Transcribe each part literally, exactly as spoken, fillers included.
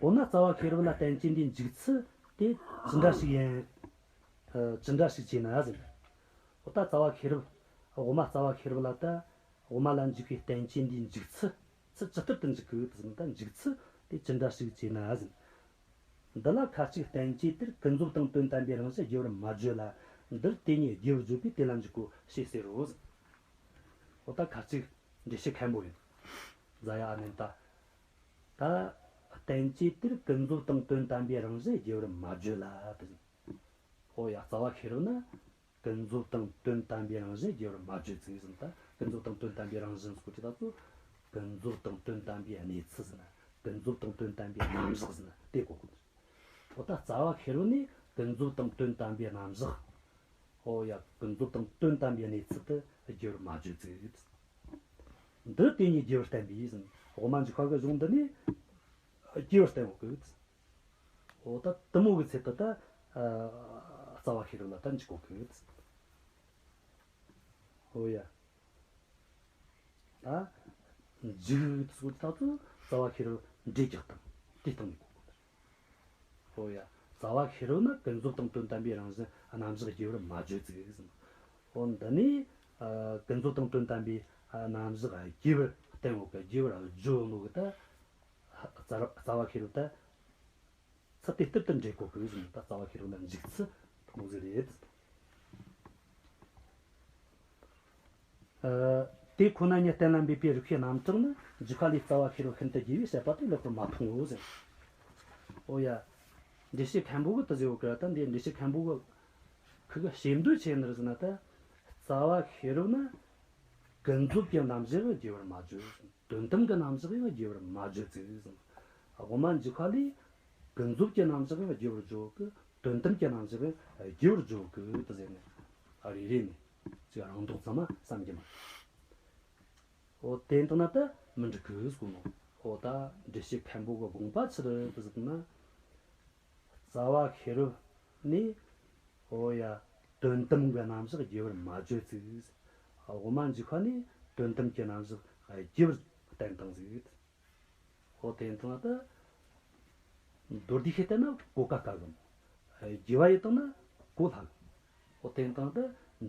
འོ་ན་རྩ་བ་ཤེས་རབ་ལ་བསྟན་བཅོས་འདིའི་འཇུག་ཚུལ་དེ་ཅི་འདྲ་ཞིག་ཡིན། ཨ། ཅི་འདྲ་ཞིག་བྱས་ན་ཟེར། འོ་ད་རྩ་བ་ཤེས་རབ། དབུ་མ་རྩ་བ་ཤེས་རབ་ལ་ད། དབུ་མ་ལ་འཇུག་པའི་བསྟན་བཅོས་འདིའི་འཇུག་ཚུལ། ཚུལ་ཇི་ལྟར་དུ་འཇུག་གི་ཟེར་ན། ད་འཇུག་ཚུལ་དེ་ཅི་འདྲ་ཞིག་བྱས་ན་ཟེར། འདི་ལ་ཁ་ཅིག་བསྟན་བཅོས་དེར་ཀུན་རྫོབ་དང་དོན་དམ་པའི་རང་བཞིན་རྒྱས་པར་མ་བརྗོད་ལ། འདིར་དེ་ཉིད་རྒྱས་པར་བརྗོད་པས་དེ་ལ་འཇུག་གོ་ཞེས་ཟེར་རོ་ཟེར། འོ་ད་ཁ་ཅིག་འགྲེལ་བཤད་མཁན་པོ་ཡིན། རྫ་ཡ་ཨ་ནན་ཏ། ད་བསྟན་བཅོས་དེར་ཀུན་རྫོབ་དང་དོན་དམ་པའི་རང་བཞིན་རྒྱས་པར་མ་བརྗོད་ལ་དེ་ཟེར། འོ་ཡ། རྩ་བ་ཤེས་རབ་ན་ཀུན་རྫོབ་དང་དོན་དམ་པའི་རང་བཞིན་རྒྱས་པར་མ་བརྗོད་ཟེར་གི་ཟེར། ད་ཀུན་རྫོབ་དང་དོན་དམ་པའི་རང་བཞིན་ཟེར་གོ་དུས་ད་ཚོ། ཀུན་རྫོབ་དང་དོན་དམ་པའི་གནས་ཚུལ་ཟེར་ན། ཀུན་རྫོབ་དང་དོན་དམ་པའི་རྣམ་གཞག་ཟེར་ན་དེ་གོ་དགོས། འོ་ད་རྩ་བ་ཤེས་རབ་ནས་ཀུན་རྫོབ་དང་དོན་དམ་པའི་རྣམ་གཞག་འོ་ཡ། ཀུན་རྫོབ་དང་དོན་དམ་པའི་གནས་ཚུལ་དེ་རྒྱས་པར་མ་བརྗོད་ཅིག། འདི་དེ་ཉིད་རྒྱས་པར་བསྟན་པས་ཟེར། དབུ་མ་འཇུག་པ་གི་གཞུང་འདི་ནས་རྒྱས་པར་བསྟན་ཡོད་གི། འོ་ད་དེ་མོ་གི་ཚད་དུ་ད། ཨ། རྩ་བ་ཤེས་རབ་ལ་ད་འཇུག་གོ་གི། འོ་ཡ། ད་འཇུག་ཚུལ་ད་ཚོ་རྩ་བ་ཤེས་རབ་འགྲེལ་རྒྱག་སྟངས་དེ་སྟེང་ནས་གོ་དགོས། འོ་ཡ། རྩ་བ་ཤེས་རབ་ན་ཀུན་རྫོབ་དང་དོན་དམ་པའི་རང་བཞིན་རྣམ་གཞག་རྒྱས་པར་མ་བརྗོད་ཅིག་ཟེར། འོ་འདི་ནས། ཨ། ཀུན་རྫོབ་དང་དོན་དམ་པའི་རྣམ་གཞག་རྒྱས་པར་བསྟན་ཡོད་གི། རྒྱས་པར་བརྗོད་ནོ་གི་ད། རྩ་རྩ་བ་ཤེས་རབ་ད། ཚུལ་དེ་ལྟར་དུ་འགྲེལ་གོ་གི་ཟེར་ན། ད་རྩ་བ་ཤེས་རབ་ལ་འཇུག་ཚུལ་དེ་མོ་ཟིག་རེད། ཨ། དེ་ཁོ་ན་ཉིད་གཏན་ལ་འབེབས་པའི་རིགས་པའི་རྣམ་གྲངས་ནི། འཇུག་པ་ལས་རྩ་བ་ཤེས་རབ་ཤིན་ཏུ་རྒྱས་པས་བཤད་པ་དེ་ལེགས་པར་མ་མཐོང་ངོ་ཟེར། འོ་ཡ། འགྲེལ་བཤད་མཁན་པོ་གིས་དེ་ཟེར་ཡོད་གི། ད་འདི་འགྲེལ་བཤད་མཁན་པོ་གིས་ཁི་གི་ཞེ་འདོད་ཆེ་ནི་རེད་ཟེར་ན། ད་རྩ་བ་ཤེས་རབ་ན་ཀུན་རྫོབ་ཀྱི་རྣམ་གཞག་ཡང་རྒྱས་པར་མ་བརྗོད། དོན་དམ་གྱི་རྣམ་གཞག་ཡང་རྒྱས་པར་མ་བརྗོད་ཅིག་ཟེར། དབུ་མ་འཇུག་པ་ལས་ཀུན་རྫོབ་ཀྱི་རྣམ་གཞག་ཡང་རྒྱས་པར་བརྗོད་གི། དོན་དམ་གྱི་རྣམ་གཞག་ཡང་རྒྱས་པར་བརྗོད་གི་དེ་ཟེར་ནས། ཨ། རེ་རེ་ནས་ཅིག་རང་ལྡོག་ཙམ་མ་བསམ་གྱི་མ། འོ་དེ་ལྟ་ན་ད་མི་འགྲིག་གི་ཟེར་གོ་ནོ། འོ་ད་འགྲེལ་བཤད་མཁན་པོ་གི་དགོངས་པ་ཆི་རེད་ཟེར་ན། རྩ་བ་ཤེས་རབ་ནས། འོ་ཡ། དོན་དམ་གྱི་རྣམ་གཞག་རྒྱས་པར་མ་བརྗོད་ཅིག། དབུ་མ་འཇུག་པ་ནས་དོན་དམ་གྱི་རྣམ་གཞག་རྒྱས་པར་བསྟན་བཏང་ཟིག། འོ་དེ་ལྟ་ན་ད། མདོར་བསྡུས་ཤིག་བསྟན་ན་གོ་ཀ་དཀའ་གི་མོ། རྒྱས་པ་ཡེ་བཏང་ན་གོ་སླ་གི། འོ་དེ་ལྟ་ན་ད་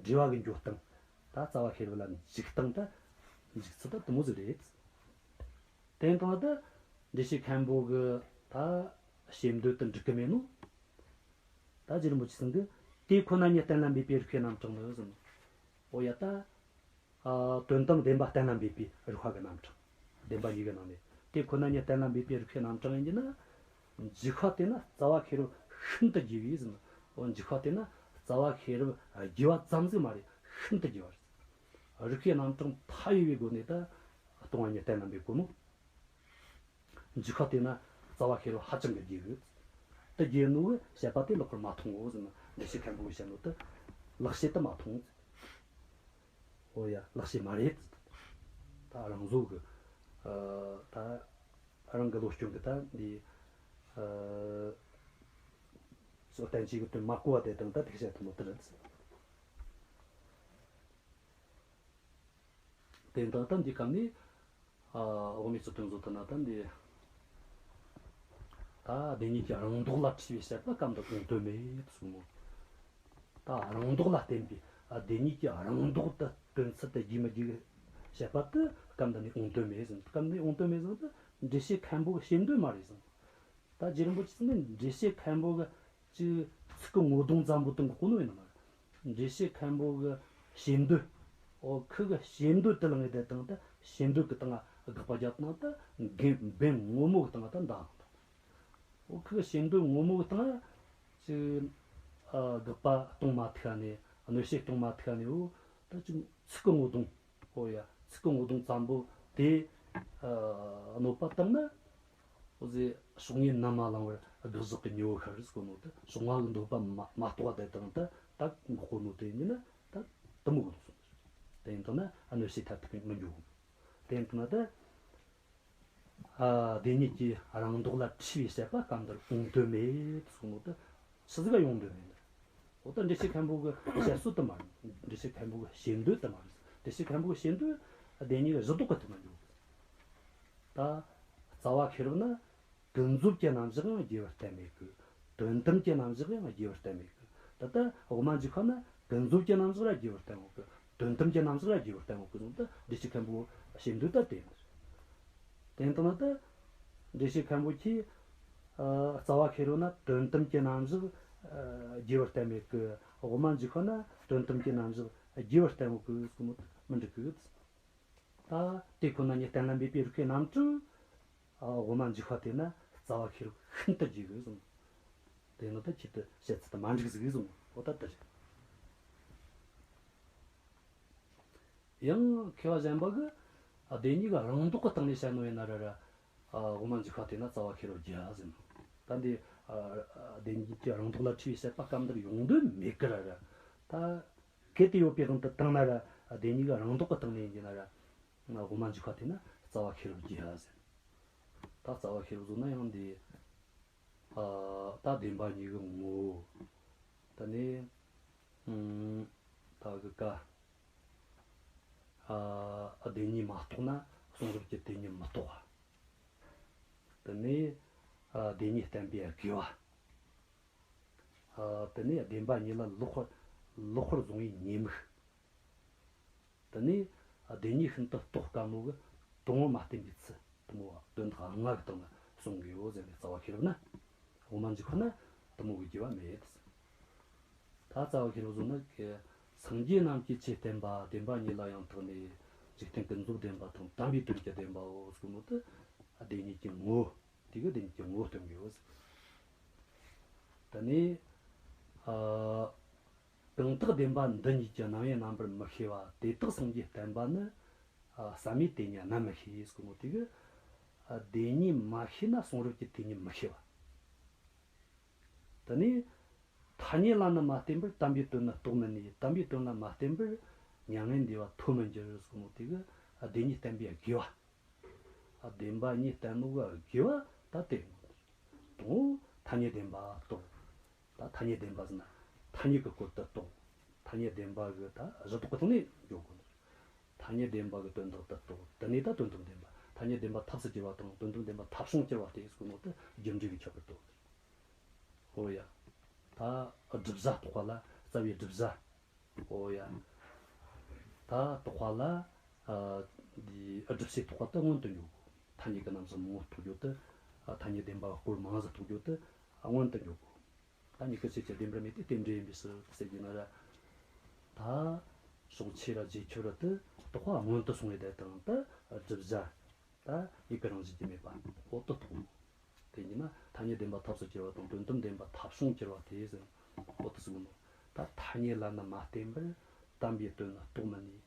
འགྲེལ་བ་གི་འགྱོ་སྟངས། ད་རྩ་བ་ཤེས་རབ་ལ་འཇུག་སྟངས་ད། འཇུག་ཚུལ་ད་དེ་མོ་ཟིག་རེད། དེ་ལྟ་ན་ད་འགྲེལ་བཤད་མཁན་པོ་གི་ད་ཞེ་འདོད་དེ་འགྲིག་གི་མེད་ནོ། ད་རྗེ་རིན་པོ་ཆེ་ཚང་གིས་དེ་ཁོ་ན་ཉིད་གཏན་ལ་འབེབས་པའི་རིགས་པའི་རྣམ་གྲངས་ནི་ཟེར་ནོ། འོ་ཡ། ད། ཨ། དོན་དམ་བདེན་པ་གཏན་ལ་འབེབས་པའི་རིགས་པ་གི་རྣམ་གྲངས། བདེན་པ་གཉིས་ཀྱི་ནང་ནས་དེ་ཁོ་ན་ཉིད་གཏན་ལ་འབེབས་པའི་རིགས་པའི་རྣམ་གྲངས་ཡིན་གྱི་ན། འཇུག་པ་དེ་ན་རྩ་བ་ཤེས་རབ་ཤིན་ཏུ་རྒྱས་པས་ཟེར་ནོ། འོ་འཇུག་པ་དེ་ན་རྩ་བ་ཤེས་རབ་རྒྱས་པ་ཙམ་ཟིག་མ་རེད། ཤིན་ཏུ་རྒྱས་པ་རེད། རིགས་པའི་རྣམ་གྲངས་མཐའ་ཡས་པའི་སྒོ་ནས་ད་སྟོང་པ་ཉིད་གཏན་ལ་འབེབས་གོ་ནོ། འཇུག་པ་དེ་ན་རྩ་བ་ཤེས་རབ་ཧ་ཅང་གི་རྒྱས་ཡོད། དེ་རྒྱས་ནོ་གི་བཤད་པ་དེ་ལེགས་པར་མ་མཐོང་ངོ་ཟེར་ན། འགྲེལ་བཤད་མཁན་པོ་གིས་བཤད་ནོ་དེ་ལེགས་བཤད་དུ་མ་མཐོང་། འོ་ཡ། ལེགས་བཤད་མ་རེད། ད་རང་བཟོ་གི། ཨ། ད་རང་གི་བློ་སྐྱོན་གི་ད་འདི། ཨ། སོ་བསྟན་བཅོས་གི་དོན་མ་གོ་བ་དེ་དང་ད་དེ་བཤད་ཐུབ་ནོ་དེ་རེད། དེ་འདྲ་ད་འདི་སྐབས་ནས། ཨ། དབུ་མའི་ཚིག་དོན་བཟོ་ཐུབ་ན་ད་འདི། ད་བདེན་གཉིས་ཀྱི་རང་ལྡོག་ལ་འཁྲིས་པའི་བཤད་པ་སྐབས་འདིར་གོང་དོན་མེད་གསུངས་ནོ། ད་རང་ལྡོག་ལ་བརྟེན་པའི། ཨ། བདེན་གཉིས་ཀྱི་རང་ལྡོག་ཏུ་དོན་ཚུལ་དེ་རྒྱས་མི་རྒྱས་བཤད་པ་དེ་སྐབས་འདི་ནས་གོང་དོན་མེད་ཟེར། སྐབས་འདི་གོང་དོན་མེད་ཟེར་ན་ད་འགྲེལ་བཤད་མཁན་པོ་གི་ཞེ་འདོད་མ་རེད་ཟེར། ད་རྗེ་རིན་པོ་ཆེ་ཚང་གིས་འགྲེལ་བཤད་མཁན་པོ་གི་ཅིག་ཚིག་གི་ངོ་གདོང་ཙམ་པོ་དང་གོ་ནོ་ཡིན་ནི་མ་རེད། འགྲེལ་བཤད་མཁན་པོ་གི་ཞེ་འདོད། འོ་ཁི་གི་ཞེ་འདོད་དེ་ལ་ངེས་བསྡད་བཏང་ད་ཞེ་འདོད་ཀྱི་སྟེང་ང་དགག་པ་རྒྱབ་བཏང་ད་འགན་འབེན་ངོ་མ་གི་སྟེང་ང་ད་འདའ་འོང་། འོ་ཁི་གི་ཞེ་འདོད་ངོ་མ་གི་སྟེང་ང་ཅིག། ཨ། དགག་པ་གཏོང་མ་ཐུབ་ནས། གནོད་བྱེད་གཏོང་མ་ཐུབ་ནས། འོ་ད་ཅིག་ཚིག་གི་ངོ་གདོང་། འོ་ཡ། ཚིག་གི་ངོ་གདོང་ཙམ་པོ་དེ། ཨ། གནོད་པ་བཏང་ན། འོ་ཟེ་ཕྱོགས་ངོས་ནམ་མ་བླང་བར་དགག་བཞག་གི་ཉེ་བོ་ཤར་ཟེར་གོ་ནོ་དེ། ཕྱོགས་སྔ་གི་འདོད་པ་མ་མ་རྟོགས་པ་དེ་དང་ད་ད་འགོག་གོ་ནོ་དེ་ཡིན་ན་ད་དེ་མོ་གི་ལོག་སོང་། དེ་ཡིན་དང་ན་ཨ་གནོད་བྱེད་ཐ་ཐུག་མི་འགྱོ་གོ། དེ་ཡིན་དང་ན་ད། ཨ། བདེན་གཉིས་ཀྱི་རང་ལྡོག་ལ་འཁྲིས་པའི་བཤད་པ་སྐབས་འདིར་གོང་དོན་མེད་གསུངས་ནོ་དེ་ཆི་ཟིག་ག་ཡོང་དོན་མེད། འོ་ད་འགྲེལ་བཤད་མཁན་པོ་གི་བཤད་སྲོལ་དེ་མ་རེད། འགྲེལ་བཤད་མཁན་པོ་གི་ཞེ་འདོད་དེ་མ་རེད། འགྲེལ་བཤད་མཁན་པོ་གི་ཞེ་འདོད་བདེན་གཉིས་གི་གཞི་ལྡོག་གི་དེ་མ་འགྱོ། ད་རྩ་བ་ཤེས་རབ་ན། ཀུན་རྫོབ་ཀྱི་རྣམ་གཞག་ཡང་རྒྱས་པར་བསྟན་མེད་གི། དོན་དམ་གྱི་རྣམ་གཞག་ཡང་རྒྱས་པར་བསྟན་མེད་གི། ད་ལྟ་དབུ་མ་འཇུག་པ་ན་ཀུན་རྫོབ་ཀྱི་རྣམ་གཞག་ར་རྒྱས་པར་བསྟན་ཡོད་གི། དོན་དམ་གྱི་རྣམ་གཞག་ར་རྒྱས་པར་བསྟན་ཡོད་གི། ཟེར་ད་འགྲེལ་བཤད་མཁན་པོ་བཤད་འདོད་ད་དེ་ཡིན། དེ་ཡིན་དང་ན་ད་འགྲེལ་བཤད་མཁན་པོ་ཁྱེད། ཨ། རྩ་བ་ཤེས་རབ་ན་དོན་དམ་གྱི་རྣམ་གཞག་ཨ། རྒྱས་པར་བསྟན་མེད་གི། དབུ་མ་འཇུག་པ་ན་དོན་དམ་གྱི་རྣམ་གཞག་རྒྱས་པར་བསྟན་ཡོད་གི་ཟེར་གོ་ནོ་མི་འགྲིག་གི། ད་དེ་ཁོ་ན་ཉིད་གཏན་ལ་འབེབས་པའི་རིགས་ཀྱི་རྣམ་གྲངས། ཨ། དབུ་མ་འཇུག་པ་དེ་ན་རྩ་བ་ཤེས་རབ་ཤིན་ཏུ་རྒྱས་གི་གསུངས། དེ་ནི་ད་ཁྱེད་དུ་བཤད་ཚུལ་དུ་མ་འགྲིག་ཟིག་གསུངས། འོ་ད་དེ་རེད། ཡང་མཁས་པ་གཞན་པ་གིས། ཨ། བདེན་གཉིས་ཀྱི་རང་ལྡོག་གི་སྟེང་ནས་བཤད་ནོ་ཡིན་ན་ར་ར། ཨ། དབུ་མ་འཇུག་པ་དེ་ན་རྩ་བ་ཤེས་རབ་རྒྱས་ཟེར་ནོ། ད་འདི། ཨ། བདེན་གཉིས་ཀྱི་རང་ལྡོག་ལ་འཁྲིལ་བའི་བཤད་པ་སྐབས་འདིར་ཡོང་དོན་མེད་ཀི་ར་ར། ད་གལ་ཏེ་ཡོད་པའི་དབང་དུ་བཏང་ན་ར། བདེན་གཉིས་ཀྱི་རང་ལྡོག་གི་སྟེང་ནས་ཡིན་གྱི་ན་ར། དབུ་མ་འཇུག་པ་དེ་ན་རྩ་བ་ཤེས་རབ་རྒྱས་ཟེར། ད་རྩ་བ་ཤེས་རབ་བཟོ་ན་ཡང་འདི། ཨ། ད་བདེན་པ་གཉིས་ཀྱི་ངོ་བོ། ད་ནི། ཨུམ། ད་གི་ཀ། ཨ། བདེན་གཉིས་མ་རྟོགས་ན་གསུང་རབ་ཀྱི་དེ་ཉིད་མི་རྟོགས་པ། དེ་ནས། ཨ། བདེན་གཉིས་བསྟན་པའི་དགོས་པ། ཨ། དེ་ནས་བདེན་པ་གཉིས་ལ་ལོག་པར། ལོག་པར་བཟུང་བའི་ཉེས་དམིགས། དེ་ནས་བདེན་གཉིས་ཤིན་ཏུ་རྟོགས་དཀའ་མོ་གི་དང་པོ་མ་བསྟན་པའི་ཚུལ་དེ་མོ་བ། དོན་དག་ལྔ་གི་སྟེང་ན་གསུང་དགོས་ཡོད་ཟེར་ནས་རྩ་བ་ཤེས་རབ་ན། དབུ་མ་འཇུག་པ་ན་དེ་མོ་གི་དགོས་པ་མེད། ད་རྩ་བ་ཤེས་རབ་བཟོ་ན་གི། སངས་རྒྱས་རྣམས་ཀྱི་ཆོས་བསྟན་པ། བདེན་པ་གཉིས་ལ་ཡང་དག་ནས། འཇིག་རྟེན་ཀུན་རྫོབ་བདེན་པ་དང་། དམ་པའི་དོན་གྱི་བདེན་པའོ་ཟེར་གོ་ནོ་དེ། བདེན་གཉིས་ཀྱི་ངོ་བོ། དེ་གི་བདེན་གཉིས་ཀྱི་ངོ་བོ་སྟོན་དགོས་ཟེར། དེ་ནས། ཨ། གང་དག་བདེན་པ་འདི་གཉིས་ཀྱི་རྣམ་དབྱེ་རྣམ་པར་མི་ཤེས་པ། དེ་དག་སངས་རྒྱས་བསྟན་པ་ནི། ཨ། བསམ་མེད་དེ་ཉིད་རྣམ་མི་ཤེས་ཟེར་གོ་ནོ་དེ་གི། ཨ། བདེན་གཉིས་མ་ཤེས་ན་གསུང་རབ་ཀྱི་དེ་ཉིད་མི་ཤེས་པ། དེ་ནས། ཐ་སྙད་ལ་ནི་མ་བརྟེན་པར་དམ་པའི་དོན་ནི་རྟོགས་མི་ནུས། དམ་པའི་དོན་ལ་མ་བརྟེན་པར་མྱ་ངན་འདས་པ་ཐོབ་མི་འགྱུར་ཟེར་གོ་ནོ་དེ་གི། ཨ། བདེན་གཉིས་བསྟན་པའི་དགོས་པ། ཨ། བདེན་པ་གཉིས་བསྟན་ནོ་གི་དགོས་པ་ད་དེ། དང་པོ་ཐ་སྙད་བདེན་པ་རྟོགས། ད་ཐ་སྙད་བདེན་པ་ཟེར་ན་ཐ་སྙད་ཀྱི་སྐོར་དུ་རྟོགས། ཐ་སྙད་བདེན་པ་གི་ད་གཞི་ལྡོག་གི་སྟེང་ནས་འཇོག་དགོས། ཐ་སྙད་བདེན་པ་གི་དོན་དག་ཏུ་རྟོགས། དེ་ནས་ད་དོན་དམ་བདེན་པ། ཐ་སྙད་བདེན་པ་ཐབས་སུ་གྱུར་པ་དང་དོན་དམ་བདེན་པ་ཐབས་བྱུང་གྱུར་པ་སྟེ་ཟེར་གོ་ནོ་དེ་རྒྱུ་འབྲས་ཀྱི་ཁྱད་པར་དུ། འོ་ཡ། ད་བསྒྲུབ་བྱ་རྟོགས་པ་ལ་རྩ་བའི་བསྒྲུབ་བྱ། འོ་ཡ། ད་རྟོགས་པ་ལ། ཨ། འདི་བསྒྲུབ་བྱའི་རྟོགས་པ་དེ་སྔོན་དུ་འཇོག་དགོས། ཐ་སྙད་ཀྱི་རྣམ་གཞག་མང་པོ་རྟོགས་རྒྱུ་དེ། ཨ། ཐ་སྙད་བདེན་པ་སྐོར་མང་ཟིག་རྟོགས་རྒྱུ་དེ་སྔོན་དུ་འཇོག་དགོས། ད་མྱུ་གུ་ཆོས་ཅན། བདེན་པར་མེད་དེ། རྟེན་འབྲེལ་ཡིན་པའི་ཕྱིར་ཟེར་གྱི་ན་ར། ད་ཕྱོགས་ཆོས་ར་རྗེས་ཁྱབ་ར་དེ་རྟོགས་པ་སྔོན་དུ་སོང་བའི་དེ་དང་། ད་བསྒྲུབ་བྱ། ད་མྱུ་གུ་རང་བཞིན་གྱིས་མེད་པ་འོ་དེ་རྟོགས། དེ་ཡིན་ན་ཐ་སྙད་བདེན་པ་ཐབས་སུ་གྱུར་པ་དང་དོན་དམ་བདེན་པ་ཐབས་བྱུང་གྱུར་པ་དེ་ཟེར། འོ་དེ་ཟེར་ནོ། ད་ཐ་སྙད་ལ་ནི་མ་བརྟེན་པར་དམ་པའི་དོན་ནི་རྟོགས་མི་ནུས།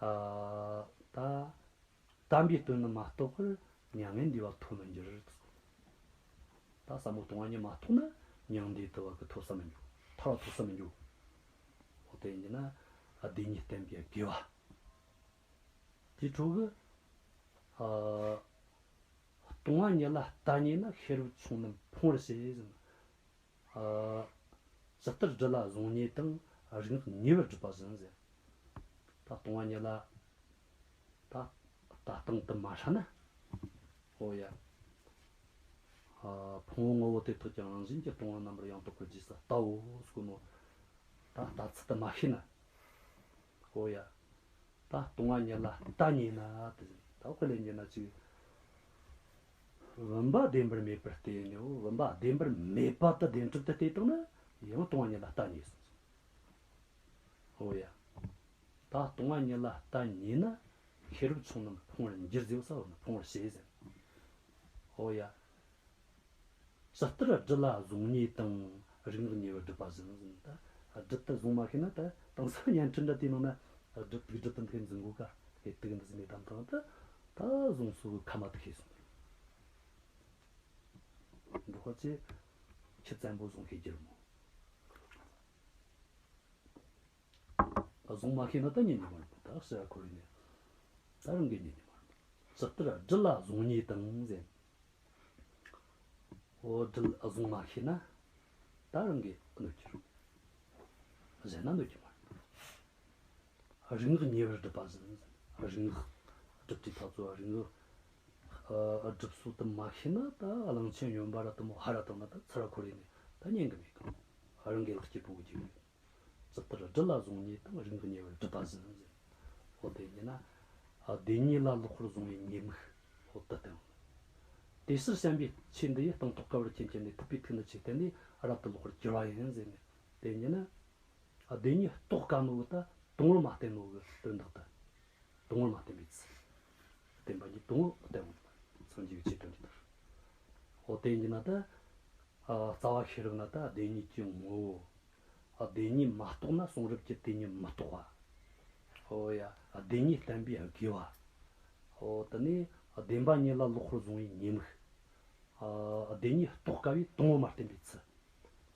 ཨ། ད་དམ་པའི་དོན་ནི་མ་རྟོགས་པར་མྱ་ངན་འདས་པ་ཐོབ་མི་འགྱུར། ད་ཟབ་མོ་སྟོང་པ་ཉིད་མ་རྟོགས་ན་མྱང་འདས་དུ་བ་གི་ཐོབ་ས་མི་འགྱུར། ཐར་བ་ཐོབ་ས་མི་འགྱུར། འོ་དེ་ཡིན་ན་བདེན་གཉིས་བསྟན་པའི་དགོས་པ། དེའི་འཕྲོ་གི། ཨ། སྟོང་པ་ཉིད་ལ་ལྟ་ཉེས་ན། ཤེས་རབ་ཆུང་རྣམས་ཕུང་བར་བྱེད་ཟེར། ཨ། ཇི་ལྟར་སྦྲུལ་ལ་བཟུང་ཉེས་དང་། རིག་སྔགས་ཉེ་བར་སྒྲུབ་པ་བཞིན་ཟེར། ད་སྟོང་པ་ཉིད་ལ། ད་ལྟ་སྟངས་དེ་མ་ཧྲ་ན། འོ་ཡ། ཨ། ཕུང་པོ་ངོ་བོ་དེ་དག་ཀྱང་རང་བཞིན་གྱིས་སྟོང་པ་རྣམ་པར་ཡང་དག་པར་རྗེས་སུ་ལྟའོ་ཟེར་གོ་ནོ། ད་ལྟ་ཚུལ་དེ་མ་ཤེས་ན། འོ་ཡ། ད་སྟོང་པ་ཉིད་ལ་ལྟ་ཉེས་ན་དེ། ད་དཔེ་ལེན་རྒྱུ་ན་ཅིག་བུམ་པ་བདེན་པར་མེད་པར་བལྟས་ནས། འོ། བུམ་པ་བདེན་པར་མེད་པ་དེ་བདེན་གྲུབ་ཏུ་བལྟས་བཏང་ན་ཡང་སྟོང་པ་ཉིད་ལ་ལྟ་ཉེས་སོང་། འོ་ཡ། ད་སྟོང་པ་ཉིད་ལ་ལྟ་ཉེས་ན། ཤེས་རབ་ཆུང་རྣམས་ཕུང་བར་འགྱུར་ཟེར་བ་ས་བོ་ནི་ཕུང་བར་བྱེད་ཟེར། འོ་ཡ། ཇི་ལྟར་སྦྲུལ་ལ་བཟུང་ཉེས་དང་། རིག་སྔགས་ཉེ་བར་སྒྲུབ་པ་བཞིན་ཟེར། ད་སྦྲུལ་དེ་བཟུང་མ་ཤེས་ན། ད་དེང་སང་བརྙན་འཕྲིན་འདྲ་དེའི་ནང་ན་སྦྲུལ་དུག་སྦྲུལ་དེ་འདི་འཛིན་གོ་ཀ། དེ་དུག་འདི་འཛིན་ནས་བསྡམས་བཏང་། ད་ད་བཟུང་སོ་ཁ་མ་ཐུག་ཤེས་སོང་། འགྲོ་ཁ་ཆེ་ཁྱི་བཙན་པོ་བཟུང་ཤེས་རྒྱུ་རེད་མོ། བཟུང་མ་ཤེས་ན་ད་ཉན་རྒྱུ་མ་རེད། ད་ཤི་ཡ་ཁོར་ཡིན་ནས་ད་རང་གིས་ཉན་རྒྱུ་མ་རེད། ཇི་ལྟར་སྦྲུལ་ལ་བཟུང་ཉེས་དང་ཟེར། འོ། སྦྲུལ་བཟུང་མ་ཤེས་ན་ད་རང་གིས་གནོད་རྒྱུ་རེད། གཞན་ན་གནོད་རྒྱུ་མ་རེད། རིག་སྔགས་ཉེ་བར་སྒྲུབ་པ་བཞིན། རིག་སྔགས་སྒྲུབ་དུས་ཐག་ཚོད། རིག་སྔགས་ སྒྲུབ་སྲོལ་དེ་མ་ཤེས་ན། ད་གླང་ཆེན་སྨྱོན་པ་ར་དེ་མོ་ཧ་ར་བཏང་ན་ད་ཚུར་ར་འཁོར་ཡིན་ནས་ད་ཉན་གི་མེད་གི། རང་གི་ལག་སྐྱེས་བུ་གི་རྒྱུད་ཡོད། ཇི་ལྟར་སྦྲུལ་ལ་བཟུང་ནས་དང་། རིགས་ངན་ཉེ་བར་སྒྲུབ་པ་བཞིན་ཟེར། འོ་དེ་ཡིན་ན། ཨ། བདེན་གཉིས་ལ་ལོག་པར་བཟུང་བའི་ཉེས་དམིགས། འོ་དེ་བསྟན། དེ་ཕྱིར་བྱམས་པའི་ཆོས་འདི་ཡིས། སྟོང་ཐོག་བསྐལ་བར་མཁྱེན་བརྒྱབ་ནས། ཐུབ་པའི་ཐུགས་ནི་ཆོས་བསྟན་ནས། རབ་ཏུ་ལོག་པར་གྱུར་པ་ཡིན་ཟེར་ནས། དེ་ཡིན་ན། ཨ། བདེན་གཉིས་རྟོགས་དཀའ་ནོ་གི་ད་དང་པོར་མ་བསྟན་ནོ་གི་དོན་དག་ད། དང་པོར་མ་བསྟན་པའི་ཚུལ། བསྟན་པ་གཉིས་དང་པོར་བསྟན་ནོ། སངས་རྒྱས་ཀྱི་ཆོས་དོན་གྱི་ལྟར། འོ་དེ་ཡིན་ན་ད། ཨ། རྩ་བ་ཤེས་རབ་ན་ད་བདེན་གཉིས་ཀྱི་ངོ་བོ། ཨ། བདེན་གཉིས་མ་རྟོགས་ན་གསུང་རབ་ཀྱི་དེ་ཉིད་མི་རྟོགས་པ། འོ་ཡ། བདེན་གཉིས་བསྟན་པའི་དགོས་པ། འོ་དེ་ནས་བདེན་པ་གཉིས་ལ་ལོག་པར་བཟུང་བའི་ཉེས་དམིགས། ཨ། བདེན་གཉིས་རྟོགས་དཀའ་བའི་དང་པོར་མ་བསྟན་པའི་ཚུལ།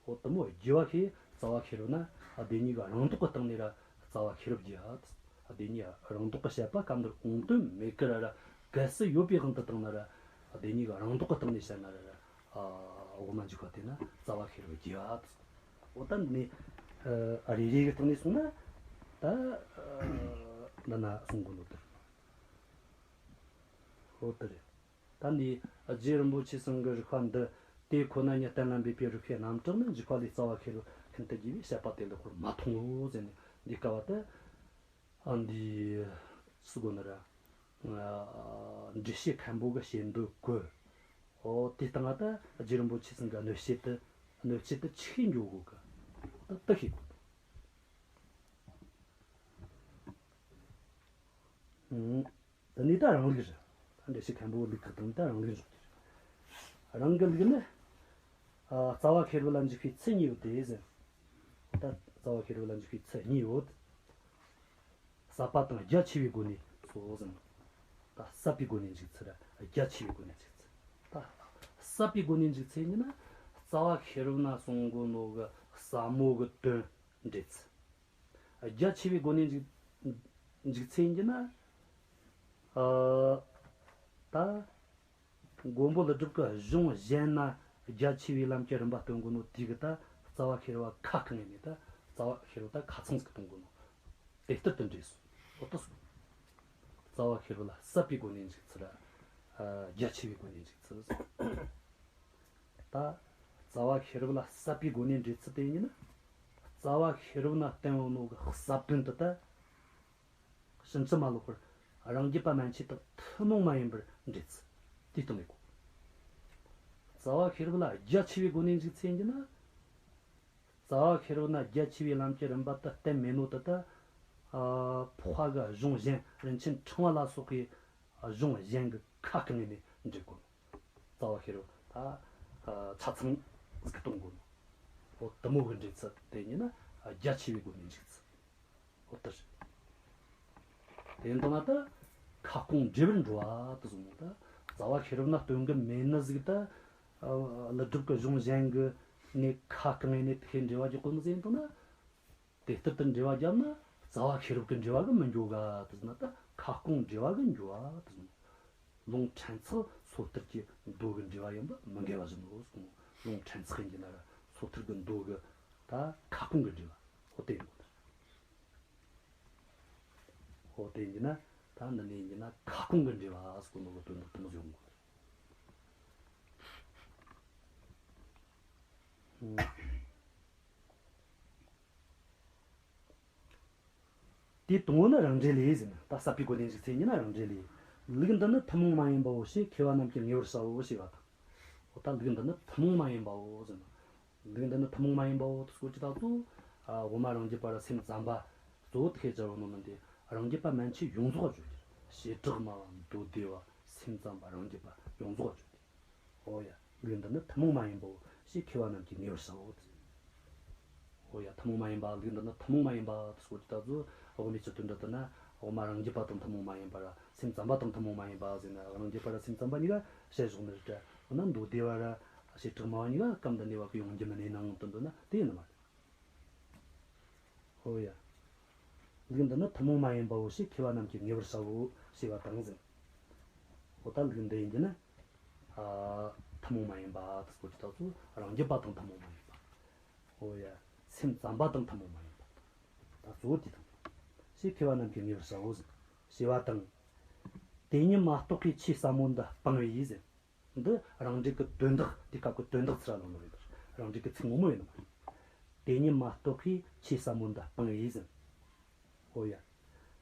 འོ་དེ་མོ་རྒྱས་པ་ཤེས། རྩ་བ་ཤེས་རབ་ན་བདེན་གཉིས་ཀྱི་རང་ལྡོག་གི་སྟེང་ནས་ར་རྩ་བ་ཤེས་རབ་རྒྱས་པ། བདེན་གཉིས་རང་ལྡོག་གི་བཤད་པ་སྐབས་འདིར་འོང་དོན་མེད་ཀི་ར་ར། གལ་སྲིད་ཡོད་པའི་དབང་དུ་བཏང་ན་ར། བདེན་གཉིས་ཀྱི་རང་ལྡོག་གི་སྟེང་ནས་བཤད་ན་ར་ར། ཨ། དབུ་མ་འཇུག་པ་དེ་ན་རྩ་བ་ཤེས་རབ་རྒྱས་པ། འོ་ད་ནི། ཨ། རེ་རེ་གི་སྟེང་ནས་སོང་ན། ད། ཨ། འདི་ན་གསུང་གོ་ནོ་དེ། འོ་དེ་རེད། ད་ནི་རྗེ་རིན་པོ་ཆེ་ཚང་གི་རིགས་པ་འདི། དེ་ཁོ་ན་ཉིད་གཏན་ལ་འབེབས་པའི་རིགས་པའི་རྣམ་གྲངས་ནི། འཇུག་པ་ལས་རྩ་བ་ཤེས་རབ་ཤིན་ཏུ་རྒྱས་པས། བཤད་པ་དེ་ལེགས་པར་མ་མཐོང་ངོ་ཟེར་ནས། འདི་སྐབས་དེ། ཨ། འདི་སུ་གོ་ནི་ར། ཨ། འགྲེལ་བཤད་མཁན་པོ་གི་བཤད་འདོད་གོ། འོ་དེ་སྟེང་ང་ད་རྗེ་རིན་པོ་ཆེ་ཚང་གི་གནོད་བྱེད་དེ། གནོད་བྱེད་དེ་ཆི་འགྱོ་གོ་གི། ད་དེ་ཤེས་དགོས། ཨང་། དེ་ནས་ད་རང་ལུགས་རེད། ད་འགྲེལ་བཤད་མཁན་པོ་ལུགས་ཁག་དང་ད་རང་ལུགས་འཇོག་རྒྱུ་རེད། རང་གི་ལུགས་ནི། ཨ། རྩ་བ་ཤེས་རབ་ལ་འཇུག་པའི་ཚུལ་གཉིས་ཡོད་དེ་ཟེར། ད་རྩ་བ་ཤེས་རབ་ལ་འཇུག་པའི་ཚུལ་གཉིས་ཡོད། ཟབ་པ་དང་རྒྱ་ཆེ་བའི་སྒོ་ནས་སོ་ཟེར། ད་ཟབ་པའི་སྒོ་ནས་འཇུག་ཚུལ་ར་རྒྱ་ཆེ་བའི་སྒོ་ནས་འཇུག་ཚུལ། ད་ཟབ་པའི་སྒོ་ནས་འཇུག་ཚུལ་ཡིན་ན། རྩ་བ་ཤེས་རབ་ན་གསུང་གོ་ནོ་གི་ཟབ་མོ་གི་དོན་འགྲེལ་ཚུལ། རྒྱ་ཆེ་བའི་སྒོ་ནས་འཇུག་འཇུག་ཚུལ་ཡིན་གྱི་ན། ཨ། ད་མགོན་པོ་ཀླུ་སྒྲུབ་ཀྱི་གཞུང་གཞན་ན་རྒྱ་ཆེ་བའི་ལམ་གྱི་རིམ་པ་སྟོན་གོ་ནོ་དེ་གི་ད་རྩ་བ་ཤེས་རབ་ཁ་གང་ངེས་ནས། ད་རྩ་བ་ཤེས་རབ་ད་ཁ་ཚང་ཟིག་གཏོང་གོ་ནོ་དེ་ལྟར་དུ་འགྲེལ་སོང་། འོ་ད་སོ། རྩ་བ་ཤེས་རབ་ལ་ཟབ་པའི་སྒོ་ནས་འཇུག་ཚུལ་ར། ཨ། རྒྱ་ཆེ་བའི་སྒོ་ནས་འཇུག་ཚུལ། ད་རྩ་བ་ཤེས་རབ་ལ་ཟབ་པའི་སྒོ་ནས་འགྲེལ་ཚུལ་དེ་ཡིན་ན། རྩ་བ་ཤེས་རབ་ན་བསྟན་ཡོད་ནོ་གི་ཟབ་དོན་དེ་ད་ཕྱིན་ཅི་མ་ལོག་པར་རང་རྒྱུད་པ་མན་ཆད་དང་ཐུན་མོང་མ་ཡིན་པར་འགྲེལ་ཚུལ་དེ་གཏོང་ངེས་གོ། རྩ་བ་ཤེས་རབ་ལ་རྒྱ་ཆེ་བའི་སྒོ་ནས་འཇུག་ཚུལ་ཡིན་གྱི་ན། རྩ་བ་ཤེས་རབ་ན་རྒྱ་ཆེ་བའི་ལམ་གྱི་རིམ་པ་དེ་བསྟན་མེད་ནོ་དེ་ད། ཨ། འཕགས་པ་གི་གཞུང་གཞན། རིན་ཆེན་ཕྲེང་བ་ལ་སོགས་པའི་གཞུང་གཞན་གྱི་ཁ་གང་ངེས་ནས་འགྲེལ་དགོས། རྩ་བ་ཤེས་རབ་ད། ཨ། ཆ་ཚང་ཟིག་གཏོང་དགོས། འོ་དེ་མོ་གི་འགྲེལ་ཚུལ་དེ་ཡིན་ན་རྒྱ་ཆེ་བའི་སྒོ་ནས་འཇུག་ཚུལ། འོ་དེ་རེད། དེ་ཡིན་དང་ན་ད་ཁ་སྐོང་འགྲེལ་པར་འགྲོ་བ་དེ་བཟུང་ནོ་ད། རྩ་བ་ཤེས་རབ་ན་སྟོན་གི་མེད་ནི་ཟིག་ད། ཨ། ཀླུ་སྒྲུབ་ཀྱི་གཞུང་གཞན་གྱི་ནས་ཁ་གང་ངེས་ནས་དེ་འགྲེལ་བ་རྒྱག་གོ་ནི་ཟིག་ཡིན་དང་ན། དེ་ལྟར་དུ་འགྲེལ་བ་བརྒྱབ་ན་རྩ་བ་ཤེས་རབ་ཀྱི་འགྲེལ་བ་གི་མི་འགྱོ་ག་དེ་ཟེར་ན། ད་ཁ་སྐོང་འགྲེལ་བ་གི་འགྱོ་བ་དེ་ཟེར་ན། ལུང་ཕྲན་ཚེགས་སོ་ཐར་གྱི་མདོ་གི་འགྲེལ་བ་ཡིན་པ་མི་འགལ་བ་བཞིན་ནོ་གསུངས། ལུང་ཕྲན་ཚེགས་ཡིན་གྱི་ན་ར་སོ་ཐར་གྱི་མདོ་གི་ད་ཁ་སྐོང་གི་འགྲེལ་བ་འོ་དེ་ཡིན་གོ། འོ་དེ་ཡིན་གྱི་ན་ད་འདི་ནས་ཡིན་གྱི་ན་ཁ་སྐོང་གི་འགྲེལ་བ་ཟེར་གོ་ནོ་གི་དོན་དག་དེ་མོ་ཡོང་གོ། དེ་དང་པོ་ནི་རང་འགྲེལ་ལས་ཟེར་ན། ད་ཟབ་པའི་སྒོ་ནས་འཇུག་ཚུལ་ཡིན་ན་རང་འགྲེལ་ལས། ལུགས་འདི་ནི་ཐུན་མོང་མ་ཡིན་པའོ་ཞེས་མཁས་པ་རྣམས་ཀྱིས་ངེས་པར་བྱའོ་ཞེས་པ་དང་། འོ་ད་ལུགས་འདི་ནི་ཐུན་མོང་མ་ཡིན་པའོ་ཟེར་ན། ལུགས་འདི་ནི་ཐུན་མོང་མ་ཡིན་པའོ་དེ་སྐོར་གྱི་ད་གཙོ་བོ། ཨ། དབུ་མ་རང་རྒྱུད་པ་ར་སེམས་ཙམ་པ་གཙོ་བོ་དེ་ཤེས་བྱ་བ་ནོ་མིན་ཏེ། རང་རྒྱུད་པ་མན་ཆད་ཡོངས་རྫོགས་བརྗོད་རྒྱུ། བྱེ་བྲག་སྨྲ་བ། མདོ་སྡེ་པ། སེམས་ཙམ་པ། རང་རྒྱུད་པ་ཡོངས་རྫོགས་བརྗོད་རྒྱུ། འོ་ཡ། ལུགས་འདི་ནི་ཐུན་མོང་མ་ཡིན་པའོ་ཞེས་མཁས་པ་རྣམས་ཀྱིས་ངེས་པར་བྱའོ། འོ་ཡ། ཐུན་མོང་མ་ཡིན་པ། ལུགས་འདི་ནི་ཐུན་མོང་མ་ཡིན་པ་དེ་སྐོར་གྱི་ད་གཙོ་བོ་དབུ་མའི་སྤྱི་དོན་འགྲེལ་དེ་ན། དབུ་མ་རང་རྒྱུད་པ་དང་ཐུན་མོང་མ་ཡིན་པ་ར་སེམས་ཙམ་པ་དང་ཐུན་མོང་མ་ཡིན་པ་ཟེར་ན། རང་རྒྱུད་པ་ར་སེམས་ཙམ་པ་གཉིས་ཀ་བཤད་བཞག་ནི་རེད་དྲ། འོ་ན་མདོ་སྡེ་པ་ར་བྱེ་བྲག་སྨྲ་བ་གཉིས་ཀ་སྐབས་འདི་ནས་བབ་གི་ཡོང་རྒྱུ་མིན་ནས་ནང་དོན་འདོད་ན་དེ་ཡིན་ནི་མ་རེད། འོ་ཡ། ལུགས་འདི་ནི་ཐུན་མོང་མ་ཡིན་པའོ་ཞེས་མཁས་པ་རྣམས་ཀྱིས་ངེས་པར་བྱའོ་ཞེས་པ་དང་ཟེར། འོ་ད་ལུགས་འདི་ཡིན་གྱི་ན། ཨ། ཐུན་མོང་མ་ཡིན་པ་དེ་སྐོར་གྱི་ད་གཙོ་བོ་རང་རྒྱུད་པ་དང་ཐུན་མོང་མ་ཡིན་པ། འོ་ཡ། སེམས་ཙམ་པ་དང་ཐུན་མོང་མ་ཡིན་པ། ད་གཙོ་བོ་དེ་དང་། ཞེས་མཁས་པ་རྣམས་ཀྱིས་ངེས་པར་བྱའོ་ཞེས་པ་དང་། དེ་ཉིད་མ་རྟོགས་པའི་ཆོས་ཟབ་མོ་འདི་སྤངས་པས་ཟེར། འདི་རང་འགྲེལ་གྱི་དོན་དག་དེ་སྐབས་ཀྱི་དོན་དག་ཚུར་ལོག་ནོ་རེད། རང་འགྲེལ་གྱི་ཚིག་ངོ་མ་ཡིན་ནོ། དེ་ཉིད་མ་རྟོགས་པའི་ཆོས་ཟབ་མོ་འདི་སྤངས་པས་ཟེར། ཨོ་ཡ།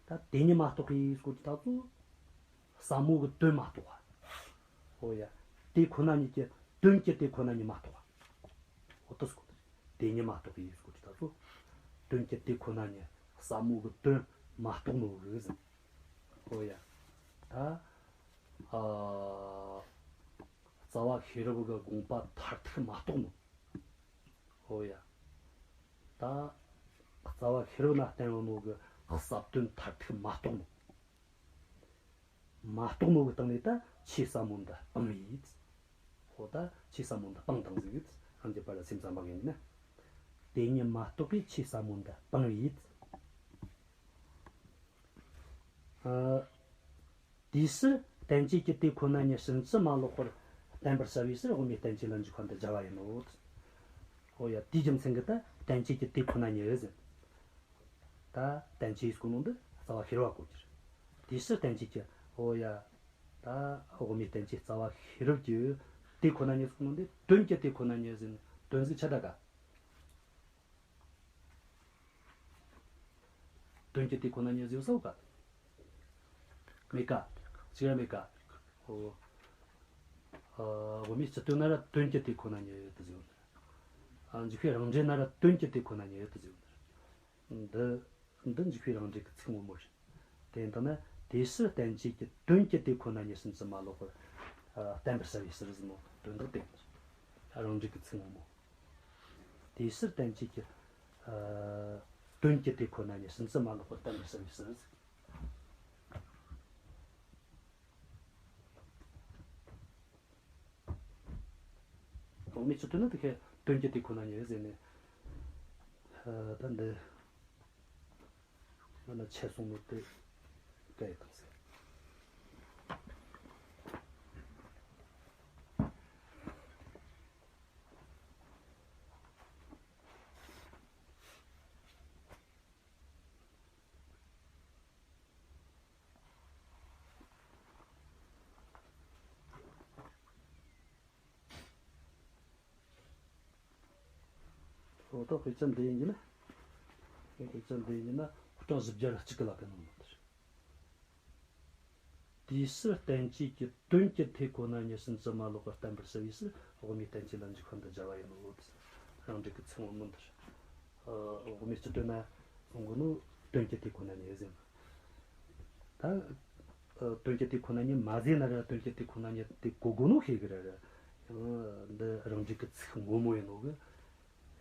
ད་དེ་ཉིད་མ་རྟོགས་པའི་སྐོར་གྱི་ད་ཚོ། ཟབ་མོ་གི་དོན་མ་རྟོགས་པ། ཨོ་ཡ། དེ་ཁོ་ན་ཉིད་ཀྱི་དོན་གྱི་དེ་ཁོ་ན་ཉིད་མ་རྟོགས་པ། ཨོ་ཏོ་སྐོར། དེ་ཉིད་མ་རྟོགས་པའི་སྐོར་གྱི་ད་ཚོ། དོན་གྱི་དེ་ཁོ་ན་ཉིད་ཟབ་མོ་གི་དོན་མ་རྟོགས་ནོ་གི་ཟེར། ཨོ་ཡ། ད། ཨ། རྩ་བ་ཤེས་རབ་ཀྱི་དགོངས་པ་མཐར་ཐུག་མ་རྟོགས་ནོ། ཨོ་ཡ། ད། རྩ་བ་ཤེས་རབ་ན་བསྟན་ཡོད་ནོ་གི་ཟབ་དོན་མཐར་ཐུག་མ་རྟོགས་ནོ། མ་རྟོགས་ནོ་གི་སྟེང་ནས་ད་ཆོས་ཟབ་མོ་འདི་སྤངས་པས། ཨོ་ད་ཆོས་ཟབ་མོ་འདི་སྤངས་བཏང་ཟིག་ཡོད། རང་རྒྱུད་པ་ལ་སེམས་ཙམ་པ་ཡིན་ན། དེ་ཉིད་མ་རྟོགས་པའི་ཆོས་ཟབ་མོ་འདི་སྤངས་པས། ཨ། དེའི་ཕྱིར་བསྟན་བཅོས་ཀྱི་དེ་ཁོ་ན་ཉིད་ཕྱིན་ཅི་མ་ལོག་པར་བསྟན་པར་བྱ་བའི་ཕྱིར་དབུ་མའི་བསྟན་བཅོས་ལ་འཇུག་པ་འདི་སྦྱར་བ་ཡིན་ནོ། ཨོ་ཡ། དེའི་རྒྱུ་མཚན་གྱིས་ད་བསྟན་བཅོས་ཀྱི་དེ་ཁོ་ན་ཉིད་ཟེར། ད་བསྟན་བཅོས་ཟེར་གོ་ནོ་འདི་རྩ་བ་ཤེས་རབ་གོ་རྒྱུ་རེད། དེའི་ཕྱིར་བསྟན་བཅོས་ཀྱི། ཨོ་ཡ། ད་དབུ་མའི་བསྟན་བཅོས་རྩ་བ་ཤེས་རབ་ཀྱི་དེ་ཁོ་ན་ཉིད་ཟེར་གོ་ནོ་འདི་དོན་གྱི་དེ་ཁོ་ན་ཉིད་ཟེར། དོན་ཟིག་ཆ་ད་ག་དོན་གྱི་དེ་ཁོ་ན་ཉིད་ཟེར་ས་བོ་ག་མེད་ག་ཅི་ཡང་མེད་ག་ཨོ། ཨ། དབུ་མའི་སྤྱི་དོན་ན་ར་དོན་གྱི་དེ་ཁོ་ན་ཉིད་ཡོད་དུ་ཟེར་བ་འདི། ཨ། འཇུག་པའི་རང་འགྲེལ་ན་ར་དོན་གྱི་དེ་ཁོ་ན་ཉིད་ཡོད་དུ་ཟེར་བ་འདི། འདི་འདི་འཇུག་པའི་རང་འགྲེལ་གྱི་ཚིག་ངོ་མ་རེད། དེ་ཡིན་དང་ན་དེའི་ཕྱིར་བསྟན་བཅོས་ཀྱི་དོན་གྱི་དེ་ཁོ་ན་ཉིད་ཕྱིན་ཅི་མ་ལོག་པར། ཨ། བསྟན་པར་བྱ་བའི་ཕྱིར་ཟེར་ནོ་དོན་དག་དེ་རང་འགྲེལ་གྱི་ཚིག་ངོ་མ། དེའི་ཕྱིར་བསྟན་བཅོས་ཀྱི། ཨ། དོན་གྱི་དེ་ཁོ་ན་ཉིད་ཕྱིན་ཅི་མ་ལོག་པར་བསྟན་པར་བྱ་བའི་ཕྱིར་ཟེར། དབུ་མའི་སྤྱི་དོན་ནི་དེ་ཁའི་དོན་གྱི་དེ་ཁོ་ན་ཉིད་ཟེར་ནས། ཨ། ད་འདི། ང་ལ་ཆད་སོང་ནོ་དེ་ག་ཡི་དང་ཟེར། ཨོ་ད་དཔེ་ཆ་འདི་ཡིན་གྱི་ན། དཔེ་ཆ་འདི་ཡིན་གྱི་ན་སྟོང་བཞི་བརྒྱ་ར་གཅིག་གི་ལ་ཀ་ནང་ལ་དེར། དེའི་ཕྱིར་བསྟན་བཅོས་ཀྱི་དོན་གྱི་དེ་ཁོ་ན་ཉིད་ཕྱིན་ཅི་མ་ལོག་པར་བསྟན་པར་བྱ་བའི་ཕྱིར་དབུ་མའི་བསྟན་བཅོས་ལ་འཇུག་པ་འདི་སྦྱར་བ་ཡིན་ནོ། རང་འགྲེལ་གྱི་ཚིག་ངོ་མ་འདིར། ཨ། དབུ་མའི་སྤྱི་དོན་ན་གསུང་གོ་ནོ་དོན་གྱི་དེ་ཁོ་ན་ཉིད་ཟེར། ད། ཨ། དོན་གྱི་དེ་ཁོ་ན་ཉིད་མ་ཟེར་ན་ར་དོན་གྱི་དེ་ཁོ་ན་ཉིད་དེ་གོ་དགོས་ནོ་ཤེས་གི་ར་ར། ཡང་འདི་རང་འགྲེལ་གྱི་ཚིག་ངོ་མ་ཡིན་ནོ་གི།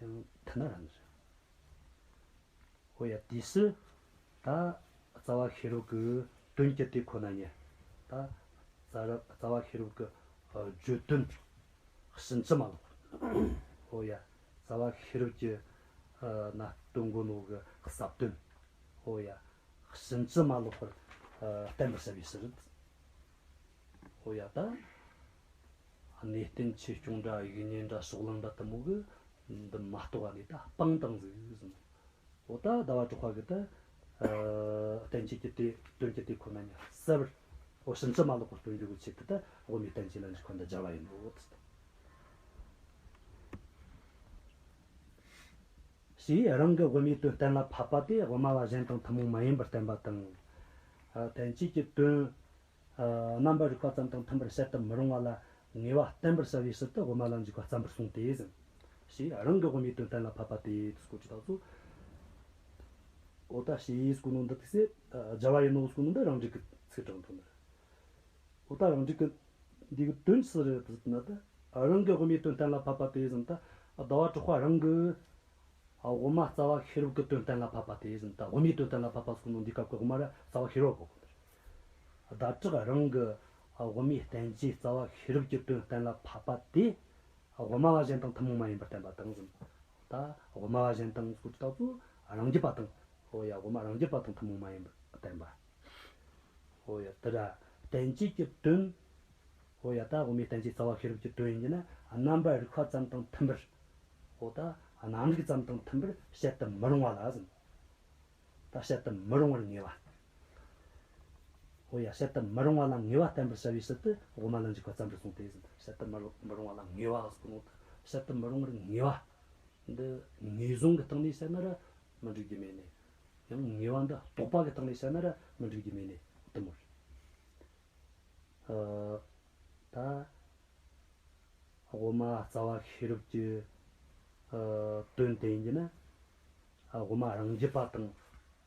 ཡང་ཐ་ན་ར་ནི་རེད། ཨོ་ཡ། དེའི་ཕྱིར་ད་རྩ་བ་ཤེས་རབ་ཀྱི་དོན་གྱི་དེ་ཁོ་ན་ཉིད། ད་རྩ་ར་རྩ་བ་ཤེས་རབ་ཀྱི། ཨ། བརྗོད་དོན་ཕྱིན་ཅི་མ་ལོག་ཨོ་ཡ། རྩ་བ་ཤེས་རབ་ཀྱི། ཨ། ན་སྟོན་གོ་ནོ་གི་ཟབ་དོན། ཨོ་ཡ། ཕྱིན་ཅི་མ་ལོག་པར། ཨ། བསྟན་པར་བྱ་བའི་ཕྱིར། ཨོ་ཡ། ད་གནས་བརྟན་ཆོས་སྐྱོང་འདྲ་དབྱིག་གཉེན་འདྲ་ཕྱོགས་གླང་འདྲ་དེ་མོ་གི་འདི་མ་རྟོགས་པ་ནས་ད་སྤངས་བཏང་ཟིག་ཟེར། འོ་ད་ཟླ་བ་གྲགས་པ་གིས་ད། ཨ། བསྟན་བཅོས་ཀྱི་དེ་དོན་གྱི་དེ་ཁོ་ན་ཉིད་གསལ་བར། འོ་ཕྱིན་ཅི་མ་ལོག་པར་སྟོན་རྒྱུ་གི་ཆེད་དུ་ད་དབུ་མའི་བསྟན་བཅོས་ལ་འཇུག་པ་འདི་སྦྱར་བ་ཡིན་ནོ། ཞེས་རང་གི་དབུ་མའི་དོན་གཏན་ལ་ཕབ་པ་དེ་དབུ་མ་བ་གཞན་དང་ཐུན་མོང་མ་ཡིན་པར་བསྟན་པ་དང་། ཨ། བསྟན་བཅོས་ཀྱི་དོན། ཨ། རྣམ་པར་རིག་པ་ཙམ་དང་མཐུན་པར་བཤད་དུ་མི་རུང་བ་ལ་ངེས་པ་བསྟན་པར་བྱ་བའི་ཕྱིར་དུ་དབུ་མ་ལ་འཇུག་པ་བརྩམས་པར་གསུངས་ཏེ་ཟེར། ཞེས་རང་གི་དབུ་མའི་དོན་གཏན་ལ་ཕབ་པ་དེ་སྐོར་གྱི་ད་ཚོ། འོ་ད་ཞེས་སྐོར་ནོ་འདི་དུས་སེ། ཨ། སྦྱར་བ་ཡིན་ནོ་སྐོར་ནོ་འདི་རང་འགྲེལ་གྱི་ཚིག་དྲངས་ཐོན་ནི་རེད། འོ་ད་རང་འགྲེལ་གྱི་འདི་གི་དོན་ཅི་རེད་ཟེར་ན། ད་རང་གི་དབུ་མའི་དོན་གཏན་ལ་ཕབ་པ་དེ་ཟེར་ན། ད་ཟླ་བ་གྲགས་པ་རང་གི། ཨ། དབུ་མ་རྩ་བ་ཤེས་རབ་ཀྱི་དོན་གཏན་ལ་ཕབ་པ་དེ་ཟེར་ན། ད་དབུ་མའི་དོན་གཏན་ལ་ཕབ་པ་སྐོར་ནོ་འདི་སྐབས་ཀྱི་དབུ་མ་ར་རྩ་བ་ཤེས་རབ་གོ་གོ་ནི་རེད། ཟླ་གྲགས་རང་གི། ཨ། དབུ་མའི་བསྟན་བཅོས་རྩ་བ་ཤེས་རབ་ཀྱི་དོན་གཏན་ལ་ཕབ་པ་དེ། དབུ་མ་བ་གཞན་དང་ཐུན་མོང་མ་ཡིན་པར་བསྟན་པ་དང་ཟེར། ད་དབུ་མ་བ་གཞན་དང་སྐོར་གྱི་ད་ཚོ་རང་རྒྱུད་པ་དང་། ཨོ་ཡ། དབུ་མ་རང་རྒྱུད་པ་དང་ཐུན་མོང་མ་ཡིན་པར་བསྟན་པ། ཨོ་ཡ། དེ་ར་བསྟན་བཅོས་ཀྱི་དོན། ཨོ་ཡ། ད་དབུ་མའི་བསྟན་བཅོས་རྩ་བ་ཤེས་རབ་ཀྱི་དོན་ཡིན་གྱི་ན། རྣམ་པར་རིག་པ་ཙམ་དང་མཐུན་པར། ཨོ་ད་རྣམ་རིག་ཙམ་དང་མཐུན་པར་བཤད་དུ་མི་རུང་བ་ལ་ཟེར། ད་བཤད་དུ་མི་རུང་བར་ངེས་པ། འོ་ཡ། བཤད་དུ་མི་རུང་བ་ལ་ངེས་པ་བསྟན་པར་བྱ་བའི་ཕྱིར་དུ་དབུ་མ་ལ་འཇུག་པ་བརྩམས་པར་གསུངས་ཏེ་ཟེར། བཤད་དུ་མི་རུང་མི་རུང་བ་ལ་ངེས་པ་ཟེར་གོ་ནོ་དེ། བཤད་དུ་མི་རུང་བར་ངེས་པ། འདི་ངེས་བཟུང་གི་སྟེང་ནས་བཤད་ན་ར་མི་འགྲིག་རྒྱུ་མེད་ནས། ཡང་ངེས་པ་འདི་རྟོགས་པ་གི་སྟེང་ནས་བཤད་ན་ར་མི་འགྲིག་རྒྱུ་མེད་ནས། དེ་མོ་རེད། ཨ། ད་དབུ་མ་རྩ་བ་ཤེས་རབ་ཀྱི་ཨ་དོན་དེ་ཡིན་གྱི་ན། ཨ། དབུ་མ་རང་རྒྱུད་པ་དང་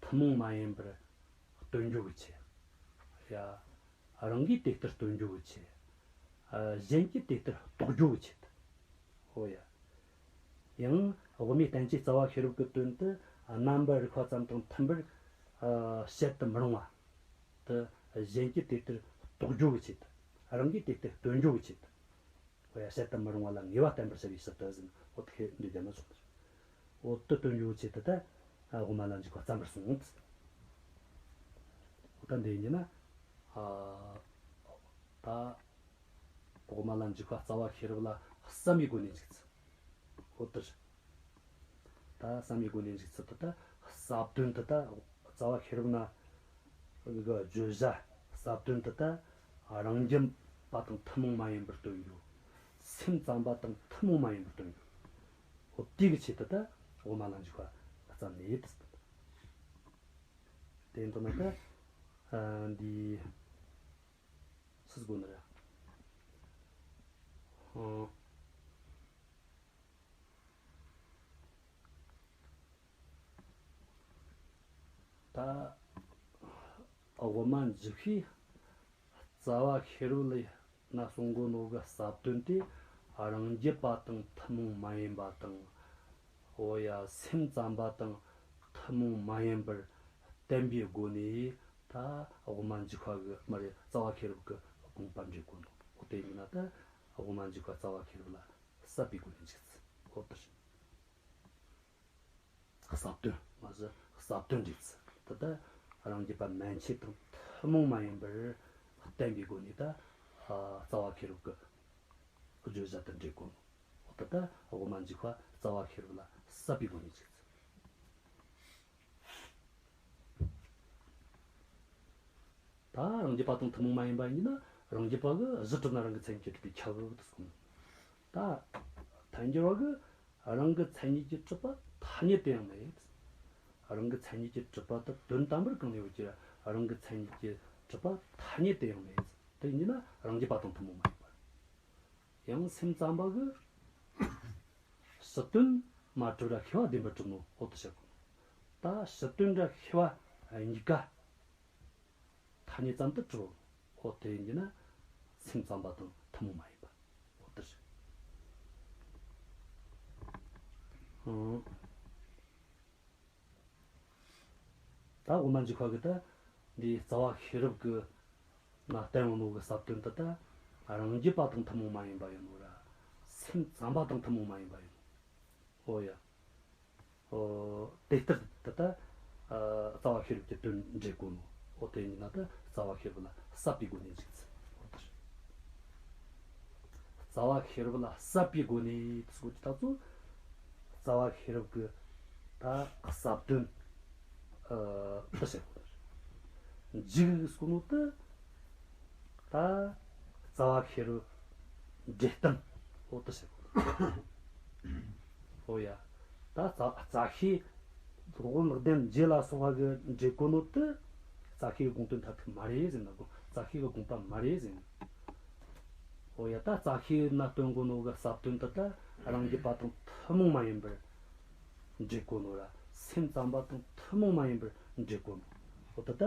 ཐུན་མོང་མ་ཡིན་པར་སྟོན་རྒྱུ་གི་ཆེད། ཡ། རང་གིས་དེ་ལྟར་སྟོན་རྒྱུ་གི་ཆེད། ཨ། གཞན་གྱིས་དེ་ལྟར་རྟོགས་རྒྱུ་གི་ཆེད། ཨོ་ཡ། ཡང་དབུ་མའི་བསྟན་བཅོས་རྩ་བ་ཤེས་རབ་ཀྱི་དོན་དུ་རྣམ་པར་རིག་པ་ཙམ་དང་མཐུན་པར་ཨ་བཤད་དུ་མི་རུང་བ་དེ་གཞན་གྱིས་དེ་ལྟར་རྟོགས་རྒྱུ་གི་ཆེད་དུ། རང་གིས་དེ་ལྟར་སྟོན་རྒྱུ་གི་ཆེད་དུ། འོ་ཡ། བཤད་དུ་མི་རུང་བ་ལ་ངེས་པ་བསྟན་པར་བྱ་བའི་ཕྱིར་དུ་ཟེར། འོ་དེ་འདི་བརྒྱབ་ན་ཆོག་གི། འོ་དེ་སྟོན་རྒྱུའི་ཆེད་དུ་ད་དབུ་མ་ལ་འཇུག་པ་བརྩམས་པར་གསུངས། འོ་ད་འདི་ཡིན་ན། ཨ། ད་དབུ་མ་ལ་འཇུག་པ་རྩ་བ་ཤེས་རབ་ལ་བསམ་པའི་སྒོ་ནས་འཇུག་ཚུལ། འོ་དེ་རེད། ད་བསམ་པའི་སྒོ་ནས་འཇུག་ཚུལ་དེ་ད། ཟབ་དོན་དེ་ད་རྩ་བ་ཤེས་རབ་ན་གི་བརྗོད་བྱ་ཟབ་དོན་དེ་ད་རང་རྒྱུད་པ་དང་ཐུན་མོང་མ་ཡིན་པར་སྟོན་རྒྱུ། སེམས་ཙམ་པ་དང་ཐུན་མོང་མ་ཡིན་པར་སྟོན་རྒྱུ། འོ་དེ་གི་ཆེད་དུ་ད་དབུ་མ་ལ་འཇུག་པ་བརྩམས་ནས། དེ་ཡིན་དུས་ན་ད་ཨ་འདི་སུ་དགོས་ནི་རེད། ཨང་། ད་དབུ་མ་འཇུག་པའི་རྩ་བ་ཤེས་རབ་ལ་ན་གསུང་གོ་ནོ་གི་ཟབ་དོན་དེ་རང་རྒྱུད་པ་དང་ཐུན་མོང་མ་ཡིན་པ་དང་། འོ་ཡ། སེམས་ཙམ་པ་དང་ཐུན་མོང་མ་ཡིན་པར་བསྟན་པའི་སྒོ་ནས་ད་དབུ་མ་འཇུག་པ་གི་མ་རེད། རྩ་བ་ཤེས་རབ་ཀྱི་དགོངས་པ་འགྲེལ་གོ་ནོ། འོ་དེ་ཡིན་ན་ད་དབུ་མ་འཇུག་པ་རྩ་བ་ཤེས་རབ་ལ་བསམ་པའི་སྒོ་ནས་འཇུག་ཚུལ། འོ་དེ་རེད། ཟབ་དོན་མ་ཟད་ཟབ་དོན་འགྲེལ་ཚུལ་དེ་ད་རང་རྒྱུད་པ་མན་ཆད་དང་ཐུན་མོང་མ་ཡིན་པར་བསྟན་པའི་སྒོ་ནས་ད་རྩ་བ་ཤེས་རབ་ཀྱི་བརྗོད་བྱ་དེ་འགྲེལ་གོ་ནོ། འོ་ད་ད་དབུ་མ་འཇུག་པ་རྩ་བ་ཤེས་རབ་ལ་བསམ་པའི་སྒོ་ནས་འཇུག་ཚུལ། ད་རང་རྒྱུད་པ་དང་ཐུན་མོང་མ་ཡིན་པ་ཡིན་ན། རང་རྒྱུད་པ་གིས་གཞི་གྲུབ་ན་རང་གི་མཚན་ཉིད་ཀྱིས་གྲུབ་པས་ཁྱབ་དུ་གསུངས། ད་ཐལ་འགྱུར་བ་གིས་རང་གི་མཚན་ཉིད་ཀྱིས་གྲུབ་པ་ཐ་སྙད་དུ་ཡང་མེད། རང་གི་མཚན་ཉིད་ཀྱིས་གྲུབ་པ་དེ་དོན་དམ་པར་གང་ནས་ཡོད་ཀྱི། རང་གི་མཚན་ཉིད་ཀྱིས་གྲུབ་པ་ཐ་སྙད་དུ་ཡང་མེད། དེ་ཡིན་ན་རང་རྒྱུད་པ་དང་ཐུན་མོང་མ་ཡིན་པ། ཡང་སེམས་ཙམ་པ་གིས་ཕྱི་དོན་མ་གྲུབ་ར་ཤེས་པ་བདེན་པར་གྲུབ་ནོ། འོ་དེ་བཤད་གོ། ད་ཕྱི་དོན་ར་ཤེས་པ་གཉིས་ཀ་ཐ་སྙད་ཙམ་དུ་གྲུབ། འོ་དེ་ཡིན་གྱི་ན་སེམས་ཙམ་པ་དང་ཐུན་མོང་མ་ཡིན་པ། འོ་དེ་རེད། ཨང་། ད་དབུ་མ་འཇུག་པ་གི་ད་འདི་རྩ་བ་ཤེས་རབ་གི་ན་བསྟན་ཡོད་ནོ་གི་ཟབ་དོན་དེ་ད་རང་རྒྱུད་པ་དང་ཐུན་མོང་མ་ཡིན་པ་ཡིན་ནོ་ར། སེམས་ཙམ་པ་དང་ཐུན་མོང་མ་ཡིན་པ་ཡིན་ནོ། འོ་ཡ། འོ། དེ་ལྟར་དེ་ད་ཨ་རྩ་བ་ཤེས་རབ་ཀྱི་དོན་འགྲེལ་གོ་ནོ། འོ་དེ་ཡིན་ན་ད་རྩ་བ་ཤེས་རབ་ལ་བསམ་པའི་སྒོ་ནས་འཇུག་ཚུལ། འོ་དེ་རེད། རྩ་བ་ཤེས་རབ་ལ་བསམ་པའི་སྒོ་ནས་དེ་སྐོར་གྱི་ད་ཚོ། རྩ་བ་ཤེས་རབ་ཀྱི་ད་ཟབ་དོན་ཨ་དེ་བཤད་གོ་ནོ་རེད། འཇུག་ཟེར་གོ་ནོ་དེ་ད་རྩ་བ་ཤེས་རབ་འགྲེལ་སྟངས། འོ་དེ་བཤད་གོ་ནོ། འོ་ཡ། ད་རྩ་རྩ་ཤེས་སློབ་དཔོན་ལེགས་ལྡན་འབྱེད་ལ་སོགས་པ་གིས་འགྲེལ་གོ་ནོ་དེ་རྩ་ཤེས་ཀྱི་དགོངས་དོན་མཐར་ཐུག་མ་རེད་ཟེར་ན། རྩ་ཤེས་ཀྱི་དགོངས་པ་མ་རེད་ཟེར་ན། འོ་ཡ། ད་རྩ་ཤེས་ན་སྟོན་གོ་ནོ་གི་ཟབ་དོན་དེ་ད་རང་རྒྱུད་པ་དང་ཐུན་མོང་མ་ཡིན་པར་འགྲེལ་གོ་ནོ་ར། སེམས་ཙམ་པ་དང་ཐུན་མོང་མ་ཡིན་པར་འགྲེལ་གོ་ནོ། འོ་ད་ད་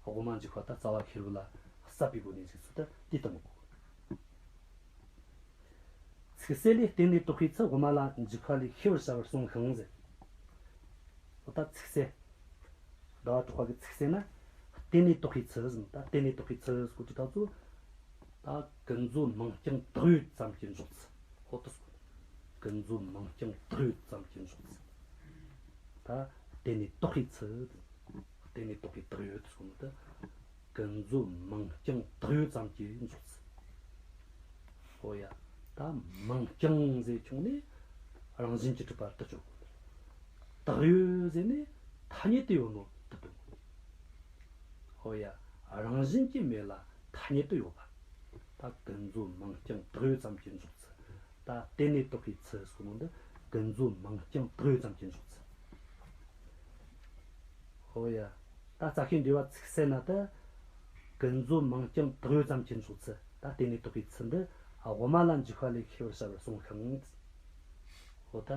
དབུ་མ་འཇུག་པ་ད་རྩ་བ་ཤེས་རབ་ལ་བསམ་པའི་སྒོ་ནས་འཇུག་ཚུལ་ད་དེ་ལྟ་མོ་གོ། ཚིག་གསལ་ལས་བརྟེན་ནས་རྟོགས་པའི་ཚུལ་དབུ་མ་ལ་འཇུག་པ་ལས་ཤེས་པར་བྱ་བར་གསུངས་ཤིང་ཟེར། འོ་ད་ཚིག་གསལ། ཟླ་བ་གྲགས་པ་གི་ཚིག་གསལ་ན། བརྟེན་ནས་རྟོགས་པའི་ཚུལ་ཟེར། ད་བརྟེན་ནས་རྟོགས་པའི་ཚུལ་ཟེར་གོ་དུས་ད་ཚོ། ད་ཀུན་རྫོབ་མིང་རྐྱང་བཏགས་ཡོད་ཙམ་གྱི་འཇོག་ཚུལ། འོ་དེ་ཟེར་གོ། ཀུན་རྫོབ་མིང་རྐྱང་བཏགས་ཡོད་ཙམ་གྱི་འཇོག་ཚུལ། ད་བརྟེན་ནས་རྟོགས་པའི་ཚུལ། བརྟེན་ནས་རྟོགས་པའི་བཏགས་ཡོད་ཟེར་གོ་ནོ་ད། ཀུན་རྫོབ་མིང་རྐྱང་བཏགས་ཡོད་ཙམ་གྱི་འཇོག་ཚུལ། འོ་ཡ། ད་མིང་རྐྱང་ཟེར་ཁྱོང་ནས་རང་བཞིན་གྱིས་གྲུབ་པ་དེ་ཆོག་གོ། བཏགས་ཡོད་ཟེར་ནས་ཐ་སྙད་དུ་ཡོད་ནོ་དེ་སྟོན་གོ། འོ་ཡ། རང་བཞིན་གྱིས་མེད་ལ་ཐ་སྙད་དུ་ཡོད་པ། ད་ཀུན་རྫོབ་མིང་རྐྱང་བཏགས་ཡོད་ཙམ་གྱི་འཇོག་ཚུལ། ད་དེ་ནས་བཏགས་པའི་ཚུལ་ཟེར་ནོ་འདི་ཀུན་རྫོབ་མིང་རྐྱང་བཏགས་ཡོད་ཙམ་གྱི་འཇོག་ཚུལ། ཨོ་ཡ། ད་རྩ་ཤེས་འབྲེལ་བ་ཚིག་གསལ་ན་ད་ཀུན་རྫོབ་མིང་རྐྱང་བཏགས་ཡོད་ཙམ་གྱི་འཇོག་ཚུལ། ད་དེ་ནས་བཏགས་པའི་ཚུལ་འདི་དབུ་མ་ལ་འཇུག་པ་ལས་ཤེས་པར་བྱ་བར་གསུངས་ཤིང་། ཨོ་ད་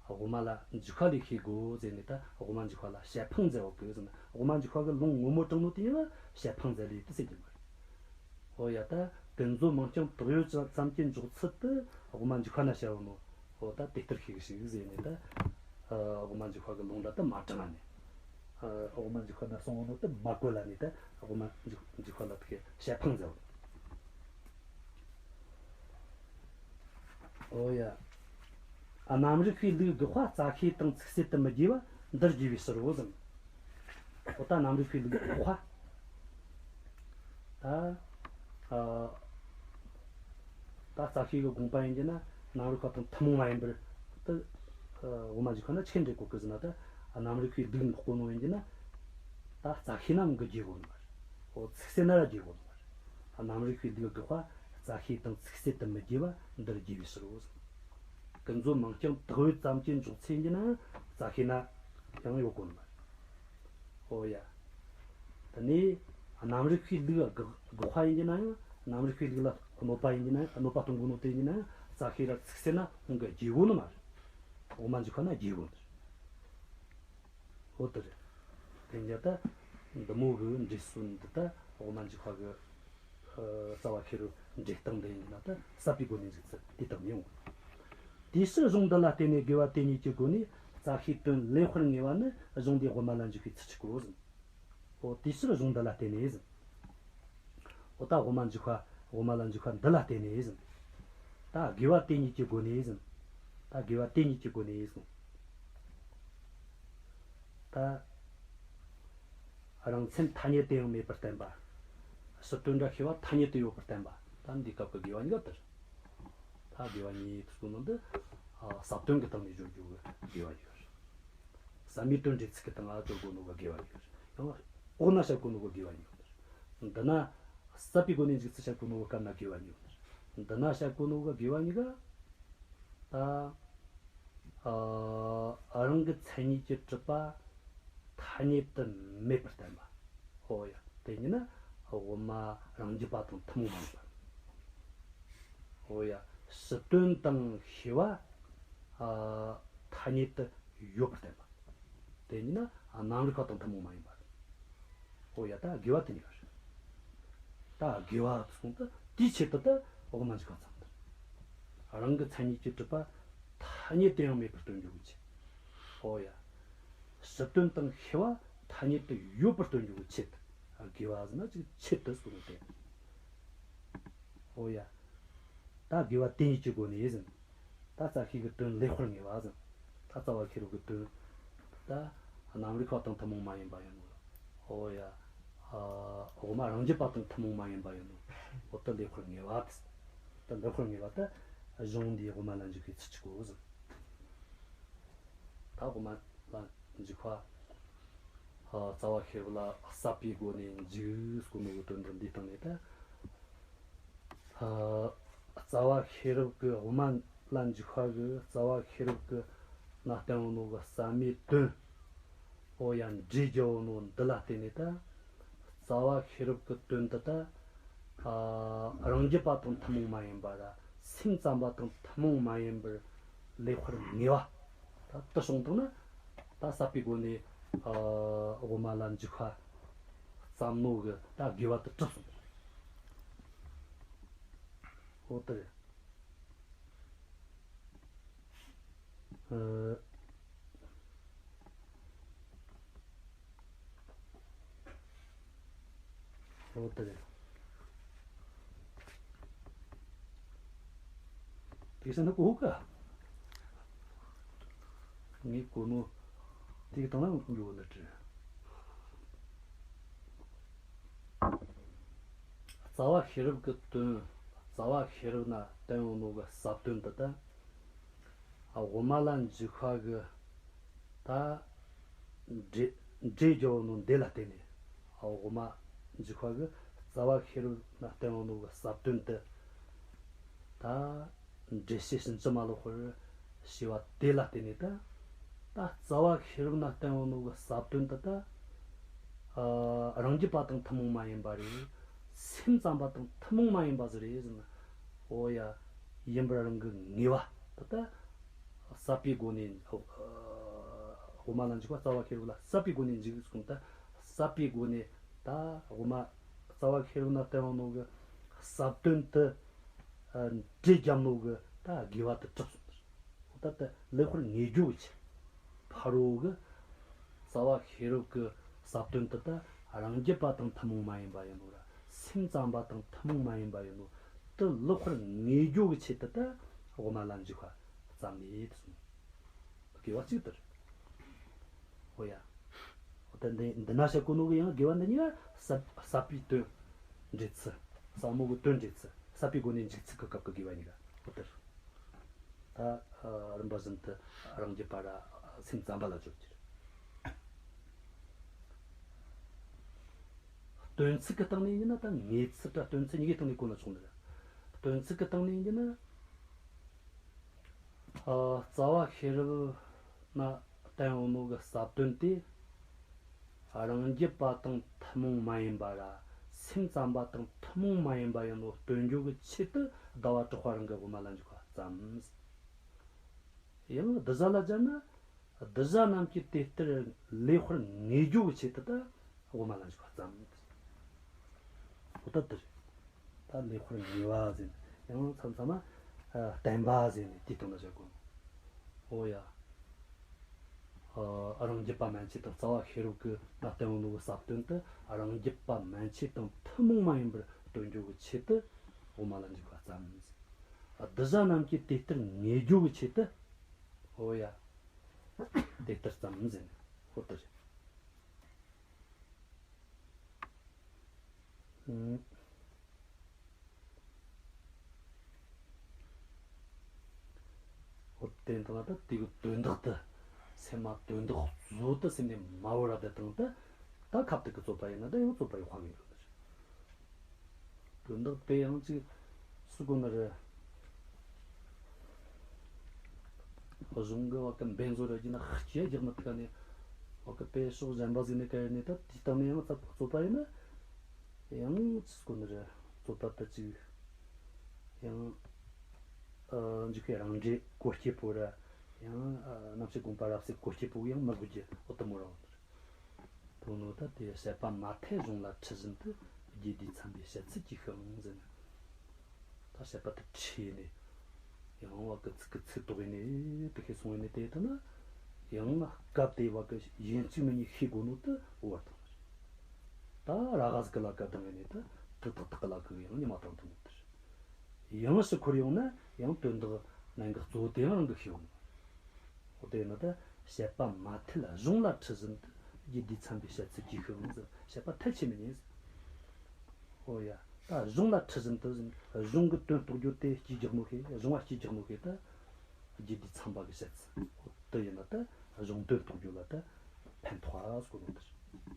དབུ་མ་ལ་འཇུག་པ་ལས་ཤེས་དགོས་ཟེར་ནས། ད་དབུ་མ་འཇུག་པ་ལ་དཔྱད་འཕེན་མཛད་ཡོད་གི་ཟེར་ན། དབུ་མ་འཇུག་པ་གི་ལུང་ངོ་མ་དྲངས་ནོ་དེ་ཡང་དཔྱད་འཕེན་མཛད་ལས་དེ་ཟེར་གྱི་མ་རེད། ཨོ་ཡ། ད་ཀུན་རྫོབ་མིང་རྐྱང་བཏགས་ཡོད་ཙམ་གྱི་འཇོག་ཚུལ་དེ་དབུ་མ་འཇུག་པ་ན་བཤད་ཡོད་ནོ། ཨོ་ད་དེ་ལྟར་ཤེས་ཤིག་ཟེར་ནས། ད་དབུ་མ་འཇུག་པ་གི་ལུང་འདྲ་དེ་མ་དྲངས་ནས། དབུ་མ་འཇུག་པ་ན་གསུངས་ཡོད་ནོ་དེ་མ་གོ་ལ་ནས། ད་དབུ་མ་འཇུག་འཇུག་པ་ལ་དེ་གི་དཔྱད་འཕེན་མཛད་ཡོད། ཨོ་ཡ། རྣམ་རིག་པའི་ལུགས་དགག་པ་རྩ་ཤེ་དང་ཚིག་གསལ་དུ་མི་དགྱེས་པ་འདིར་དགྱེས་པའི་ཕྱིར་རོ་ཟེར། ཨོ་ད་རྣམ་རིག་པའི་ལུགས་དགག་པ། ད་ཨ་ད་རྩ་ཤེ་གི་དགོངས་པ་ཡིན་གྱི་ན་རྣམ་རིག་པ་དང་ཐུན་མོང་མ་ཡིན་པར། ད་ཨ་དབུ་མ་འཇུག་པ་ན་ཆི་འདྲ་གོ་གི་ཟེར་ན། ད་རྣམ་རིག་པའི་ལུགས་འགོག་གོ་ནོ་ཡིན་གྱི་ན་ད་རྩ་ཤེ་ན་མི་དགྱེས་གོ་ནི་མ་རེད། ཨོ་ཚིག་གསལ་ན་ར་དགྱེས་གོ་ནི་མ་རེད། རྣམ་རིག་པའི་ལུགས་དགག་པ་རྩ་ཤེ་དང་ཚིག་གསལ་དུ་མི་དགྱེས་པ་འདིར་དགྱེས་པའི་ཕྱིར་རོ་ཟེར། ཀུན་རྫོབ་མིང་རྐྱང་བཏགས་ཡོད་ཙམ་གྱི་འཇོག་ཚུལ་ཡིན་གྱི་ན་རྩ་ཤེ་ན་ཡང་ཡོད་གོ་ནི་མ་རེད། ཨོ་ཡ། དེ་ནས་རྣམ་རིག་པའི་ལུགས་དགག་དགག་པ་ཡིན་གྱི་ན་ཡང་། རྣམ་རིག་པའི་ལུགས་ལ་གནོད་པ་ཡིན་གྱི་ན་ཡང་། གནོད་པ་གཏོང་གོ་ནོ་དེ་ཡིན་གྱི་ན་ཡང་རྩ་ཤེ་ར་ཚིག་གསལ་ན་ཁོང་གི་དགྱེས་གོ་ནི་མ་རེད། དབུ་མ་འཇུག་པ་ན་དགྱེས་གོ་ནི་རེད། ཨོ་དེ་རེད། དེ་འདྲ་ད་འདི་མོ་གི་འགྲེལ་སྲོལ་འདི་ད་དབུ་མ་འཇུག་པ་གི་ཨ་རྩ་བ་ཤེས་རབ་འགྲེལ་སྟངས་འདི་ཡིན་ན། ད་ཟབ་པའི་སྒོ་ནས་འཇུག་ཚུལ་དེ་ལྟ་མི་ཡོང་། དེའི་ཕྱིར་གཞུང་འདི་ལ་བརྟེན་ནས་དགེ་བ་དེ་ཉིད་ཀྱི་སྒོ་ནས་རྩ་ཤེའི་དོན་ལེགས་པར་ངེས་པ་ནི་གཞུང་འདིའི་དབུ་མ་ལ་འཇུག་པའི་ཚུལ་གཅིག་གོ་ཟེར། ཨོ་དེའི་ཕྱིར་གཞུང་འདི་ལ་བརྟེན་ནས་ཟེར། ཨོ་ད་དབུ་མ་འཇུག་པ་དབུ་མ་ལ་འཇུག་པ་འདི་ལ་བརྟེན་ནས་ཟེར། ད་དགེ་བ་དེ་ཉིད་ཀྱི་སྒོ་ནས་ཟེར། ད་དགེ་བ་དེ་ཉིད་ཀྱི་སྒོ་ནས་ཟེར། ད་རང་མཚན་ཐ་སྙད་དུ་ཡང་མེད་པར་བསྟན་པ། ཕྱི་དོན་ར་ཤེས་པ་ཐ་སྙད་དུ་ཡོད་པར་བསྟན་པ། ད་འདི་སྐབས་ཀྱི་དགེ་བ་གཉིས་ཀ་དེ་རེད། ད་དགེ་བ་གཉིས་ཟེར་གོ་ནོ་འདི་ཨ་ཟབ་དོན་གྱི་སྟེང་ནས་བརྗོད་རྒྱུ་གི་དགེ་བ་གཉིས་ཀ་རེད། ཟབ་མོའི་དོན་འགྲེལ་ཚིག་གི་སྟེང་ང་བརྗོད་གོ་ནོ་གི་དགེ་བ་གཉིས་ཀ་རེད། ཡང་འོག་ན་བཤད་གོ་ནོ་གི་དགེ་བ་གཉིས་ཀ་རེད། འདི་ན་ཟབ་པའི་སྒོ་ནས་འཇུག་ཚུལ་བཤད་གོ་ནོ་གི་སྐབས་ན་དགེ་བ་གཉིས་ཀ་རེད། འདི་ན་བཤད་གོ་ནོ་གི་དགེ་བ་གཉིས་ཀ་ད། ཨ་རང་གི་མཚན་ཉིད་ཀྱིས་གྲུབ་པ་ཐ་སྙད་དུ་མེད་པར་བསྟན་པ། ཨོ་ཡ། དེ་ཉིད་ནི་དབུ་མ་རང་རྒྱུད་པ་དང་ཐུན་མོང་མ་ཡིན་པ། ཨོ་ཡ། ཕྱི་དོན་དང་ཤེས་པ་ཨ་ཐ་སྙད་དུ་ཡོད་པར་བསྟན་པ། དེ་ཉིད་ནི་རྣམ་རིག་པ་དང་ཐུན་མོང་མ་ཡིན་པ། ཨོ་ཡ། ད་དགེ་བ་དེ་གཉིས་ཀ་རེད། ད་དགེ་བ་གསུངས་ཏེ། དེའི་ཆེད་དུ་ད་དབུ་མ་འཇུག་པ་ཙམ་དུ། རང་གི་མཚན་ཉིད་ཀྱིས་གྲུབ་པ་ཐ་སྙད་དུ་ཡང་མེད་པར་སྟོན་རྒྱུ་གི་ཆེད། ཨོ་ཡ། ཕྱི་དོན་དང་ཤེས་པ་ཐ་སྙད་དུ་ཡོད་པར་སྟོན་རྒྱུ་གི་ཆེད་དུ། དགེ་བ་ཟེར་ན་ཅིག་ཆེད་དུ་གསུངས་ཏེ། ཨོ་ཡ། ད་དགེ་བ་དེ་ཉིད་ཀྱི་སྒོ་ནས་ཟེར། ད་རྩ་ཤེས་ཀྱི་དོན་ལེགས་པར་ངེས་པ་ཟེར། ད་རྩ་བ་ཤེས་རབ་ཀྱི་དོན་ད་རྣམ་རིག་པ་དང་ཐུན་མོང་མ་ཡིན་པ་ཡིན་ནོ། ཨོ་ཡ། ཨ་དབུ་མ་རང་རྒྱུད་པ་དང་ཐུན་མོང་མ་ཡིན་པ་ཡིན་ནོ། འོ་ད་ལེགས་པར་ངེས་པ་དེ། ད་ལེགས་པར་ངེས་པ་ད་གཞུང་འདིའི་དབུ་མ་ལ་འཇུག་པའི་ཚུལ་གཅིག་གོ་ཟེར། ད་དབུ་མ་ལ་འཇུག་པ། ཨ་རྩ་བ་ཤེས་རབ་ལ་ཟབ་པའི་སྒོ་ནས་འཇུག་ཟེར་གོ་ནོ་གི་དོན་དག་འདིའི་སྟེང་ནས་ད། ཨ་རྩ་བ་ཤེས་རབ་ཀྱི་དབུ་མ་ལ་འཇུག་པ་གི་རྩ་བ་ཤེས་རབ་ཀྱི་ན་བསྟན་ཡོད་ནོ་གི་ཟབ་མོའི་དོན། ཨོ་ཡ། འགྲེལ་བརྒྱབ་ཡོད་ནོ་འདི་ལ་བརྟེན་ནས་ད། རྩ་བ་ཤེས་རབ་ཀྱི་དོན་འདི་ད། ཨ་རང་རྒྱུད་པ་དང་ཐུན་མོང་མ་ཡིན་པ་ར། སེམས་ཙམ་པ་དང་ཐུན་མོང་མ་ཡིན་པར་ལེགས་པར་ངེས་པ། ད་དེ་བྱུང་བཏང་ན། ད་ཟབ་པའི་སྒོ་ནས་ཨ་དབུ་མ་ལ་འཇུག་པ་བརྩམས་ནོ་གི་ད་དགེ་བ་དེ་གྲུབ་སོང་། ཨོ་དེ་རེད། ཨ། ཨོ་དེ་རེད། དེ་ས་ན་གོ་ག་ངས་གོ་ནོ་དེ་གི་སྟེང་ན་འགྱོ་ནི་དྲི། རྩ་བ་ཤེས་རབ་ཀྱི་དོན། རྩ་བ་ཤེས་རབ་ན་བསྟན་ཡོད་ནོ་གི་ཟབ་དོན་འདི་ད། ཨ་དབུ་མ་ལ་འཇུག་པ་གི་ད་འགྲེལ་འགྲེལ་བརྒྱབ་ནོ་འདི་ལ་བརྟེན་ནས། ཨ་དབུ་མ་ འཇུག་པ་གིས་རྩ་བ་ཤེས་རབ་ན་བསྟན་ཡོད་ནོ་གི་ཟབ་དོན་དེ། ད་འགྲེལ་བཤད་ཕྱིན་ཅི་མ་ལོག་པར་བྱས་པ་དེ་ལ་བརྟེན་ནས། ད་ད་རྩ་བ་ཤེས་རབ་ན་བསྟན་ཡོད་ནོ་གི་ཟབ་དོན་དེ་ད། ཨ། རང་རྒྱུད་པ་དང་ཐུན་མོང་མ་ཡིན་པ་རེད། སེམས་ཙམ་པ་དང་ཐུན་མོང་མ་ཡིན་པ་ཟིག་རེད་ཟེར་ན། འོ་ཡ། ཡིན་པར་རང་གི་ངེས་པ་དེ་ད་ཟབ་པའི་སྒོ་ནས། ཨ། དབུ་མ་ལ་འཇུག་པ། རྩ་བ་ཤེས་རབ་ལ་ཟབ་པའི་སྒོ་ནས་འཇུག་གསུངས། ད་ཟབ་པའི་སྒོ་ནས། ད་དབུ་མ་རྩ་བ་ཤེས་རབ་ན་བསྟན་ཡོད་ནོ་གི་ཟབ་དོན་དེ། ཨ། འགྲེལ་རྒྱབ་ནོ་གི་ད་དགོས་པ་དེ་གྲུབ་སོང་། ད་ལེགས་པར་ངེས་རྒྱུ་གི་ཆེད། ཕ་རོལ་གི་རྩ་བ་ཤེས་རབ་ཀྱི་ཟབ་དོན་དེ་ད་རང་རྒྱུད་པ་དང་ཐུན་མོང་མ་ཡིན་པ་ཡིན་ནོ་ར། སེམས་ཙམ་པ་དང་ཐུན་མོང་མ་ཡིན་པ་ཡིན་ནོ་དེ་ལེགས་པར་ངེས་རྒྱུ་གི་ཆེད་དུ་ད་དབུ་མ་ལ་འཇུག་པ་བརྩམས་ནས་དེ་གསུངས། དགོས་པ་གཅིག་དེ་རེད། འོ་ཡ། འོ་ད་འདི་འདི་ན་བཤད་གོ་ནོ་གི་ཡང་དགོས་པ་འདི་གཉིས་ཀ་ཟབ་ཟབ་པའི་དོན་འགྲེལ་ཚུལ། ཟབ་མོ་གི་དོན་འགྲེལ་ཚུལ། ཟབ་པའི་སྒོ་ནས་འཇུག་ཚུལ་གྱི་སྐབས་ཀྱི་དགོས་པ་གཉིས་ཀ་འོ་དེ་རེད། ད་རིམ་པ་བཞིན་དུ་རང་རྒྱུད་པ་ར་སེམས་ཙམ་པ་ལ་སྦྱོར་རྒྱུ་རེད། དོན་ཚིག་གི་སྟེང་ནས་ཡིན་ན་ད་ངེས་ཚུལ་ར་སྟོན་ཚུལ་གཉིས་ཀའི་སྟེང་ནས་གོ་ན་ཆོག་ནི་རེད། དོན་ཚིག་གི་སྟེང་ནས་ཡིན་ན། ཨ། རྩ་བ་ཤེས་རབ་ན་བསྟན་ཡོད་ནོ་གི་ཟབ་དོན་དེ། རང་རྒྱུད་པ་དང་ཐུན་མོང་མ་ཡིན་པ་ར་སེམས་ཙམ་པ་དང་ཐུན་མོང་མ་ཡིན་པ་ཡིན་ནོ་སྟོན་རྒྱུ་གི་ཆེད་དུ་ཟླ་བ་གྲགས་པ་རང་གིས་དབུ་མ་ལ་འཇུག་པ་བརྩམས། ཡང་གདུལ་བྱ་ལ་སྦྱར་ན། གདུལ་བྱ་རྣམས་ཀྱིས་དེ་ལྟར་ལེགས་པར་ངེས་རྒྱུ་གི་ཆེད་དུ་ད་དབུ་མ་ལ་འཇུག་པ་བརྩམས། འོ་ད་དེ་རེད། ད་ལེགས་པར་ངེས་པ་ཟེར་ན་ཡང་མཚམས་མཚམས་མ་བསྟན་པ་ཟེར་ནས་དེའི་སྟེང་ན་བཞག་གོ། འོ་ཡ། ཨ། རང་རྒྱུད་པ་མན་ཆད་དང་རྩ་བ་ཤེས་རབ་ཀྱི་ན་བསྟན་ཡོད་ནོ་གི་ཟབ་དོན་དེ་རང་རྒྱུད་པ་མན་ཆད་དང་ཐུན་མོང་མ་ཡིན་པར་སྟོན་རྒྱུ་གི་ཆེད་དུ་དབུ་མ་ལ་འཇུག་པ་བརྩམས། གདུལ་བྱ་རྣམས་ཀྱིས་དེ་ལྟར་ངེས་རྒྱུ་གི་ཆེད་དུ། འོ་ཡ། དེ་ལྟར་བརྩམས་ཟེར་ནས་འོ་དེ་རེད། ཨང་། འོ་དེ་འདྲ་ད་དེ་གི་དོན་དག་དེ་སེམས་མ་དོན་དག་གཙོ་བོ་དེ་སེམས་ནས་མ་བོར་བ་དེ་དང་དེ། ད་ཁ་ཐུག་གི་རྩོད་པ་ཡིན་ན་ད་ཡང་རྩོད་པ་ཡོད་ཁ་མི་འགྲོ་ནི་རེད། དོན་དག་དེ་ཡང་ཅིག་སུ་གོ་ནི་རེད། གཞུང་གི་བ་གི་འབེན་བཟོ་ར་རྒྱུ་ན་ཤེས་རྒྱག་མི་ཐུབ་ནས། བ་གི་དཔེ་ཕྱོགས་གཞན་པ་ཟིག་ནས་བཀར་ནས་ད་དེའི་སྟེང་ནས་ཡང་རྩ་རྩོད་པ་ཡིན་ན། ཡང་ཅིག་སུ་གོ་ནི་རེད། རྩོད་པ་ད་ཅིག་ཡང་། ཨ། འཇུག་པའི་རང་འགྲེལ་གོ་སྐྱེས་པོ་ར། ཡང་། ཨ། རྣམ་བཤད་དགོངས་པ་རབ་གསལ་གོ་སྐྱེས་པོ་ཡང་མི་དགོས་རྒྱུ་འོ་དེ་མོ་རང་། དོན་ནོ་ད་དེ་བཤད་པ་མ་ཐད་གཞུང་ལ་འཁྲིལ་བཞིན་དུ། རྒྱས་བསྡུས་འཚམས་པའི་བཤད་ཚུལ་གྱིས་ཤིག་ཨང་ཟེར་ན། ད་བཤད་པ་དེ་ཁྲིད་ནས། ཡང་བ་གི་ཚིག་གི་ཚིག་དོག་ཡིན་ནས་དེ་ཤེས་སོང་ཡིན་ནས་དེ་ལྟ་ན། ཡང་ན་སྐབས་དེ་བ་གི་ཡིན་གཅིག་མིན་གཉིས་ཤེས་དགོས་ནོ་དེ་བར་དང་། ད་ར་ག་ཟིག་གི་ལ་སྐབས་དང་ཡིན་ནས་ད་དེ་ཏག་ཏག་གི་ལ་གི་ཡང་ཉི་མ་དང་དུ་མོ་དེ། ཡང་ཞིག་འཁོར་ཡོང་ན་ཡང་དོན་དག་ནང་གི་གཙོ་བོ་དེ་ཡང་རང་གི་ཤེས་ཡོང་། འོ་དེ་ནི་ད་བཤད་པ་མ་ཐད་གཞུང་ལ་འཁྲིལ་བཞིན་དུ། རྒྱས་བསྡུས་འཚམས་པའི་བཤད་ཚུལ་གྱིས་ཤིག་ཨང་ཟེར། བཤད་པ་ཐད་ཆེ་མི་ཉན་ཟེར། འོ་ཡ། ད་གཞུང་ལ་འཁྲིལ་བཞིན་དུ་ཟེར། གཞུང་གི་དོན་རྟོགས་རྒྱུ་དེ་སྐྱེས་རྒྱག་ནོ་ཤེས། གཞུང་བ་སྐྱེས་རྒྱག་ནོ་ཤེས་ད། རྒྱས་བསྡུས་འཚམས་པ་གི་བཤད་ཚུལ་འོ་དེ་ཡིན་ན་ད་གཞུང་དོན་རྟོགས་རྒྱུ་ལ་ད་ཕན་ཐོགས་ཟེར་གོ་ནོ་དེ་རེད།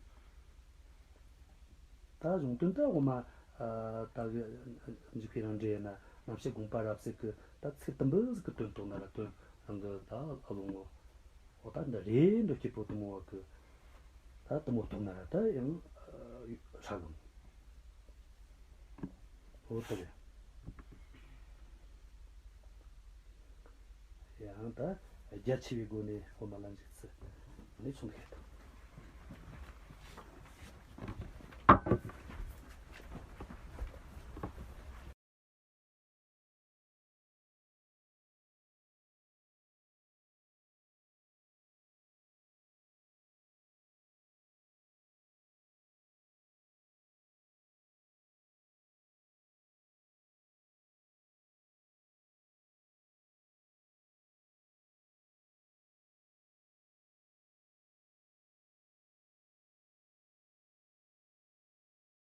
ད་གཞུང་དོན་ད་འོ་མ། ཨ། ད་གི་འཇུག་པའི་རང་འགྲེལ་ཡིན་ན། རྣམ་བཤད་དགོངས་པ་རབ་གསལ་གི་ད་ཚིག་དུམ་བུ་ཟིག་གི་དོན་རྟོགས་ན་ར་དོན་རང་གི་ད་ཨ་ལོང་ངོ་། འོ་ད་འདི་རེད་འདོད་སྐྱེས་པོ་དུ་མོ་བ་གི་ད་དུ་མོ་རྟོགས་ན་ར་ད་ཡང་ཧྲ་གི། འོ་དེ་རེད། ཡང་ད་རྒྱ་ཆེ་བའི་སྒོ་ནས་འོ་མ་ལ་འཇུག་ཚུལ་ནས་མཚོན་ཁེལ་དང་།